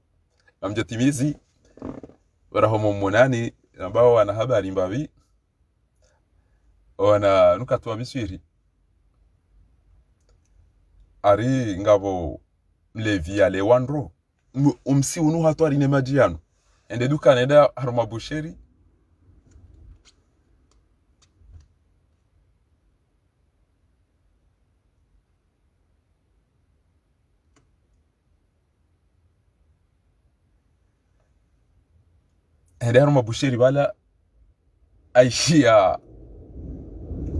Ngamdjo timizi. Warahomo monani, ambao wana habari mbapvi. Wana nukatwa biswiri. Ari ngapvo mlevi yalewa ndro. M-, umsi unu hatwari ne madji yanu. Ende dukani enda harumwa boucherie. Hende harumwa boucherie pvala, aishiya,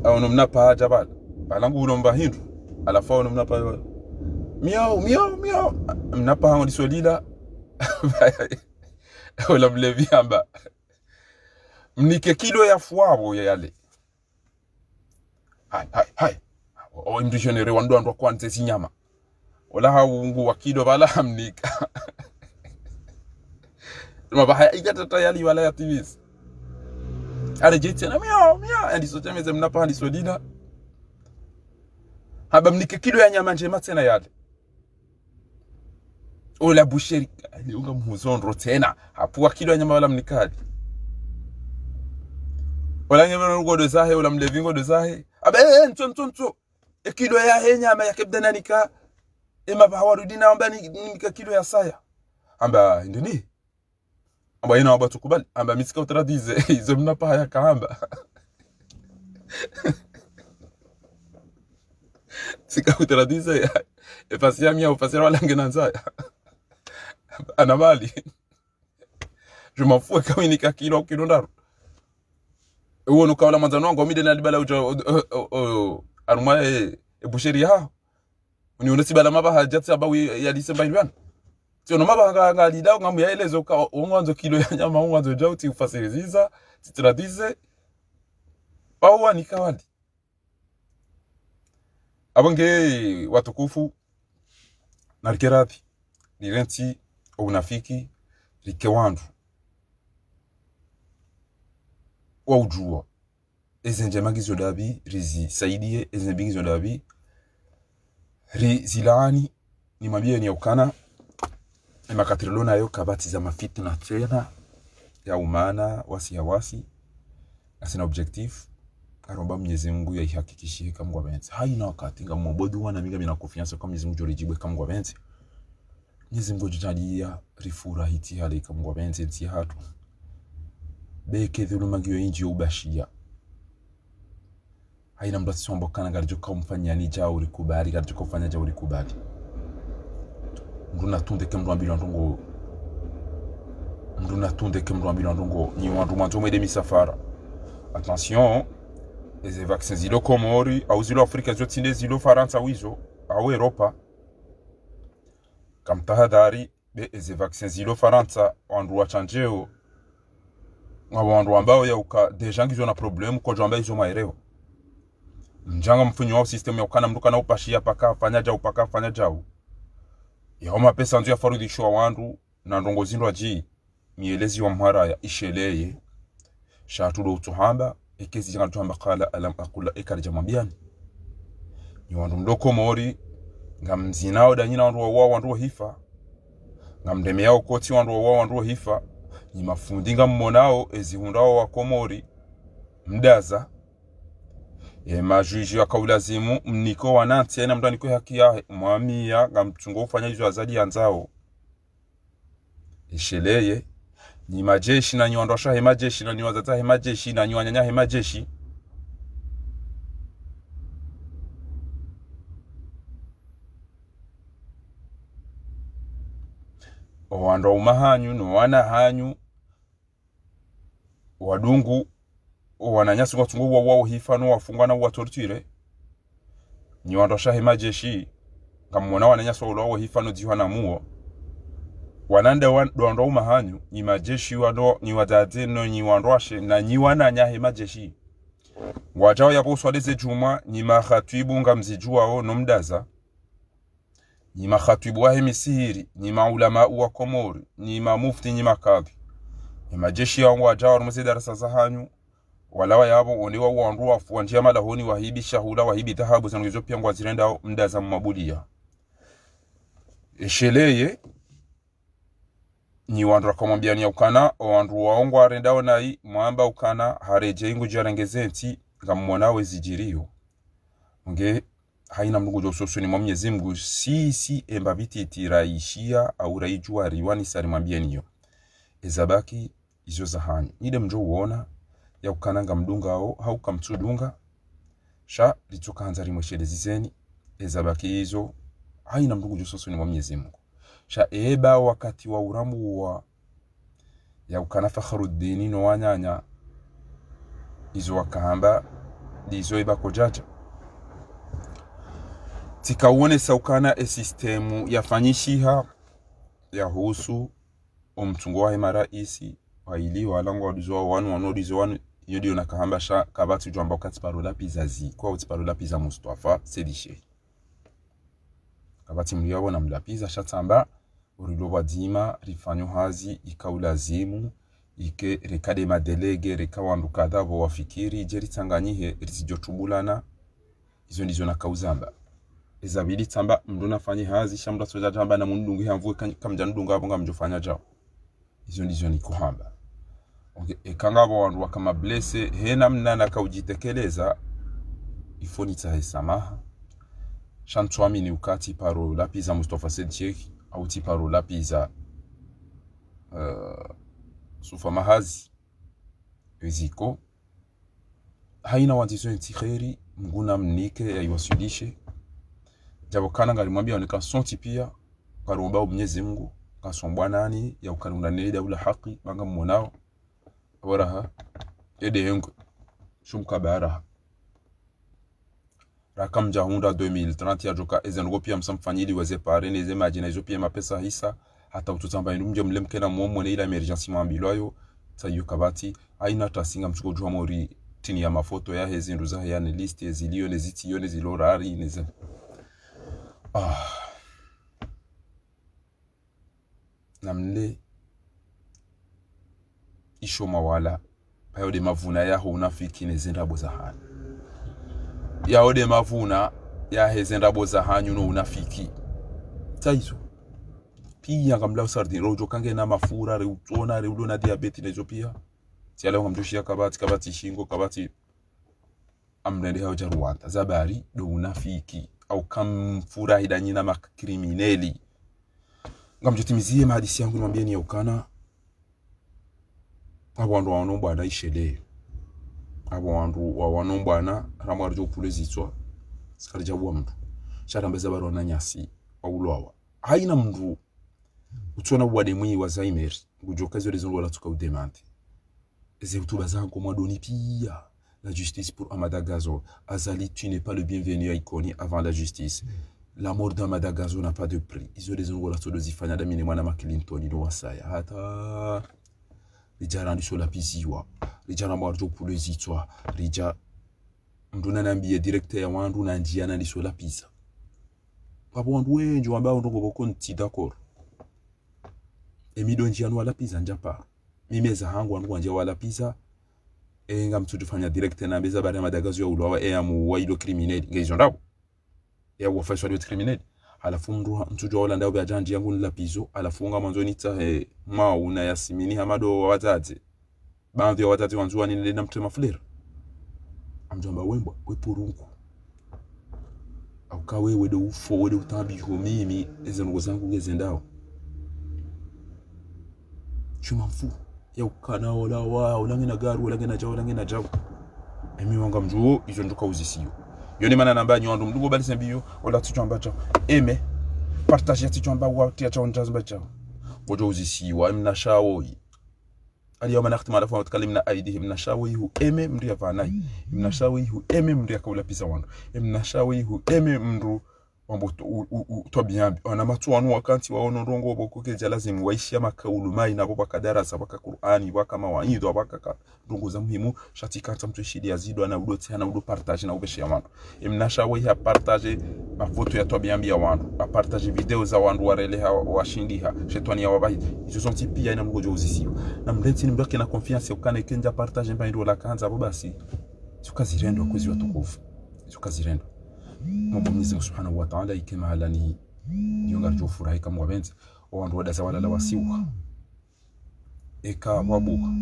aono mna paha hadja pvala. Pvala ngu uno mba hindru, halafu aono mna paha pvala. Miau, miau, miau. Mna paha ngo ndiso lila. Ola mlevi hamba, mnike kilo ya fwabo ya yale. Hai, hai, hai. O, o, mndru shonere wandru wandru kwandze zinyama. Ola hau ngu wa kilo pvala hamnika. Mabaha ya ika tata yali pvala ya T V. Are jeti na miau, miau. Andi so chame ze mna paha, andi so dina. Hamba mnike kilo ya nyama ndjema tsena yale. Ola boucherie, ni unga mhuzo ndro tsena. Hapvua kilo ya nyama pvala mnika hali. Ola nyama ngo ndo zahe, ola mlevi ngo ndo zahe. Hamba, eh, eh, ntso, ntso, ntso. E kilo yahe nyama ya kebda nanika. E mabaha warudi na wamba ni, ni mnika kilo ya saya. Hamba ndini? Hamba yena wamba tsukubali. Hamba mi tsika utraduise izo mna paha yakahamba. Tsika utraduise ya. Efasihi ya mia, efasihi ya walange na nzaya. Ana mali. Je m'en fous, eka winika kilo, kilo ndraru. Ewo no kaula mwandzani wangu, wamide na libala uja, o, o, o, o, harumwa, e, e boucherie yaho. Unione tsi bala mabaha djatsi aba wi ya lise mba ilwana. Tsi ono mabaha nga, nga lila, nga muyaelezo ka, o ngwandzo kilo ya nyama, o ngwandzo djau, tsi ufasiriziza, tsi traduise. Pao wanika wali. Abo nge watukufu, narike radhi, rirentsi, o unafiki, rike wandru wa udjuwa. Eze ndjema ngizo ndapvi, rizisaidie, eze mbi ngizo ndapvi, rizilaani, nimwambie ni ya ukana, e makati rilo nayo kapvatsi za mafitna tsena, ya umana, wasi ya wasi, ngasina objectif, ngaromba Mwenyezi Mungu ya ihakikishihe ka Mngu apvendze. Haina wakati, ngamombo dua na mi ngamina confiance ka Mwenyezi Mungu ngudjo ridjibu ka Mngu apvendze. Mwenyezi Mungu ngudjo djaaliya rifurahi tsi hale ka Mngu apvendze ntsi yahatru. Be ke dhuluma ngiyo indji yo ubashiya. Haina mndru atsisombo kana ngaridjo ka umfanyani djau rikubali, ngaridjo ka umfanya djau rikubali. Mndru natunde ke mndru ambilwa ndrongo. Mndru natunde ke mndru ambilwa ndrongo. Nyi wandru mwandzo mwende misafara. Attention, eze vaccin zilo Komori, au zilo Afrika, zo tsi nde zilo Farantsa wizo, au Europa. Kamtahadhari, be eze vaccin zilo Farantsa, wandru wachandjeo, ngapvo wandru wambao ya uka, déjà ngizo na problème, kodjo wamba izo mwaelewa. Ndjanga mfunyo wa système ya ukana mndru kana upashiya paka afanya djau, paka afanya djau. Yao mapesa ndzo yafarudhishiwa wandru, na ndrongo zindru adji, mielezi wa mharaya, isheleye. Sha tu ndo utsohamba, eke zidjanga tsohamba kala alam akula eka ridja mwambiani. Nyi wandru mlo Komori, ngamzinao danyi na wandru wauwa wandru wahifa. Ngamdemeyao kotsi wandru wauwa wandru wahifa. Nyi mafundi ngammonao ezihundrao wa Komori. Mdaza. E majuju yaka ulazimu, mniko wanantsi, haina mndru aniko haki yahe, mwamia, ngamtsungo ufanya izo Azali yandzao. Isheleye, nyi majeshi, na nyi wandru washe he majeshi, na nyi wadzadze he majeshi, na nyi wananya he majeshi. O wandru waume hanyu, no wana hanyu, wadungu, o wananyasi ngwatsungo uwa wao hifa no wafungwa na uwa torture. Nyi wandru washe he majeshi, ngamwona wananyasi waulwa wao hifa no dzihwa na muo. Wananda wan-, ndo wandru waume hanyu, nyi majeshi wandru, nyi wadzadze no nyi wandru washe, na nyi wananya he majeshi. Ngwadjao yapvo uswali ze djumwa, nyi mahatwibu ngamzidjuwao no mdaza. Nyi mahatwibu wahe misihiri, nyi maulama wa Komori, nyi mamufti, nyi makadhi. Nyi majeshi yao ngwadjao harumwa ze darasa za hanyu, walawa yapvo, wonde wa wandru wafu, wandjia malahoni, wahibi shahula, wahibi dhahabu, zanu ngizo pia ngwazirendao, mdaza mmabuliya. Esheleye, nyi wandru rakamwambiani ya ukana, o wandru wao ngwarendao nayi, mwamba ukana, haredjei ngudjo yarenge ze ntsi, ngammonao ezidjiriyo. Nge, haina mndru ngudjo usoni mwa Mwenyezi Mungu, sisi emba pvi titi raishiya, au raidjuwa riwanisa rimwambieni yo. Ezabaki, izo za hanyu. Nyi nde mdjo uona, ya ukana ngamdungao, hau kamtsudunga. Sha, ritsoka handza rimweshelezizeni, ezabaki izo, haina mndru ngudjo usoni mwa Mwenyezi Mungu. Sha, eba wakati wa urambuwa, ya ukana Fakhruddin no wananya, izo wakahamba, ndizo eba kodjadja. Tsika uonesa ukana e système yafanyishiha, yahusu, o mtsungo wahe maraisi, waili, walangwa wadizo wanu, wanu wadizo wanu, iyo ndiyo nakahamba sha, kapvatsi udjo amba uka tsiparo lapviza zi, kwa utsiparo lapviza Mustafa, Said Cheikh. Kapvatsi mliya bona mlapviza, sha tsamba, urilo pvwadzima, rifanyo hazi, ika ulazimu, ike, reka nde madélégué, reka wandru kadha pvo wafikiri, dje ritsanganyihe, ritsidjo tubulana, izo ndizo nakauzamba. Eza pvili tsamba, mndru nafanye hazi, sha mndru atsodja tsamba na mundunge hamvu, ka-, kamdja ndunga apvo ngamdjo fanya djao. Izo ndizo nikuhamba. Ok, eka ngapvo wandru waka mablessé, he namna nakaudjitekeleza, il faut nitsahe samaha. Sha ntsuamini uka tsiparo lapviza Mustafa Said Cheikh, au tsiparo lapviza eh, sufa mahazi, eziko. Haina wandzizo entsi kheri, Mngu namnike, yayiwaswilishe. Djapvo kana ngarimwambia oneka sontsi pia, ngaromba Mwenyezi Mngu, ngasombwa nani, ya ukariunda nele daula haki, banga mmonao. Apvo raha, ede hengwe, shumkaba raha. Raka mdja hundra deux mille trente yadjoka, eze ndrongoo pia msamfanyili weze pare, neze madji na izo pia mapesa hisa, hata utsotamba indru mdje mlemkena mwomwone ila émergence mwambilwayo, tsayo kapvatsi, haina tasi ngamtsuko djuwa mori tini ya mafoto yahe zindru zahe yani liste, zilio, nezitiyo, nezilorari, neze. Ah. Namle isho mawala, pvayo de mavuna yaho unafiki neze ndrabo zahanyu. Yaho de mavuna yahe ze ndrabo zahanyu no unafiki. Taizo. Pia ngamlao sardine, rodjo kange na mafura, re utsona, re ulo na diabète, nezo pia. Tsi yale ngamdjoshiya kapvatsi, kapvatsi shingo, kapvatsi amrende hao dja ruwanta. Zabari, do unafiki. Au kamfurahi da nyinyi na makrimineli. Ngamdjotimiziye mahadisi yangu nimwambieni ya ukana. Apvo wandru waono bwana ishele. Apvo wandru waono bwana, ramwa ridjo pule zitswa. Sikaridja bwa mndru. Sha ramba zabari wananyasi, waulwawa. Haina mndru utsona uwade mwi wa Alzheimer, ngudjoka izo de zindru wala tsuka udemande. Eze hutuba zangu mwadoni pia. La justice pour Ahamada Gazon. Azali, tu n'es pas le bienvenu à Ikoni avant la justice. La mort d'Ahamada Gazon n'a pas de prix. Izo de zindru wala tsodo zifanya damine mwana ma Clinton ino wasaya. Hata ridja randiso lapiziwa. Ridja ramba ridjo pule zitswa. Ridja mndru nanambiye directeur ya wandru na ndjiya nandiso lapiza. Apvo wandru wendji wamba ndrongoo pvoko ntsi d'accord. Emi do ndjiya nu walapiza ndjaparo. Mimi eza hangu wandru wandjiya walapiza. E ngamtsudjofanya directeur nambe zabari Ahamada Gazon yaulwawa e amu wa ilo criminel. Nge izo ndrabo. E awa faiswa ilo criminel. Halafu mndru ha-, mtsudjuwa wala ndao pvia djandjiya ngu nilapizo. Halafu ngamwandzo nitsahe mau na Yasimini Hamado wa wadzadze. Baadhwi ya wadzadze wandzo wanine na mtrema fleur. Amdjamba wembwa, we purunku. Auka wewe de ufo, wede utambiho mimi, eze ndrongoo zangu ngezendao. Shuma mfu. Ya ukana ola wa, ola ngena garu, ola ngena djao, ola ngena djao. Emi wanga mdjuo, izo ndruka uzisiyo. Yo ni mana namba nyo wandru mdru ngo bali sembiyo, ola tsudjamba djao. Eme, partage ya tsudjamba wa, tia djao, ndjazamba djao. Ngodjo uzisiwa, emna shawo yi. اليوم نختم على أفواههم وتكلمنا أيديهم. Emna shawo yi hu eme mndru ya pvanayi. Emna shawo yi hu eme mndru ya kaulapiza wandru. Emna shawo yi hu eme mndru wambo to-, u-, u-, u-, twabiya mbi. Wana matso wanu wakantsi waono ndrongoo pvoko kedja lazimu waishiya makaulu mayi na pvo pvaka darasa, pvaka Kur'ani, pvaka mawaidha, pvaka ka-, ndrongoo za muhimu, sha tsi kantsa mtsu ishiliya zidwa na udo tsi hana udo partage na upvesheya wandru. Emna shawo yi ha partage mafoto ya twabiya mbi ya wandru, ha partage video za wandru wareleha washindiha, shetwani ya wapvahi. Izo zontsi pia ina mndru ngodjo uzisiwa. Na mndru ntsi ni mndru akena confiance ya ukana ike ndja partage mba indru ola kandza pvo basi. Izo kazirendwa kwezi watukufu. Izo kazirendwa. Mwomba Mwenyezi Mungu Subhanahu wa Ta'ala ike mahala ni, niyo ngaridjo furahi kamwe wapvendze. O wandru wadaza walala wasiwa. Eka wabuha.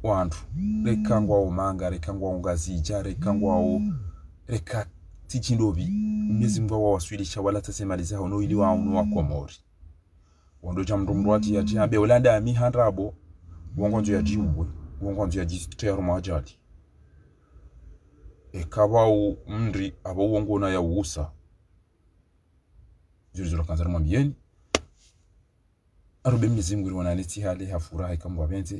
Wandru. Reka ngwao Manga, reka ngwao Ngazidja, reka ngwao, reka tsi tsi ndopvi. Mwenyezi Mungu wawaswilisha wala tase mali zaho no ili waono wa Komori. Wandru dja mndru mndru wadji yadji ambe ulanda ami handrabo. Wongo ndzo yadji uwe. Wongo ndzo yadji teya harumwa ajali. Eka pvao mndri apvo wongo na ya usa. Zuri zuri kandza rimwambiyeni. Arube Mwenyezi Mungu riwonane tsi hale ha furaha ikamwe wapvendze.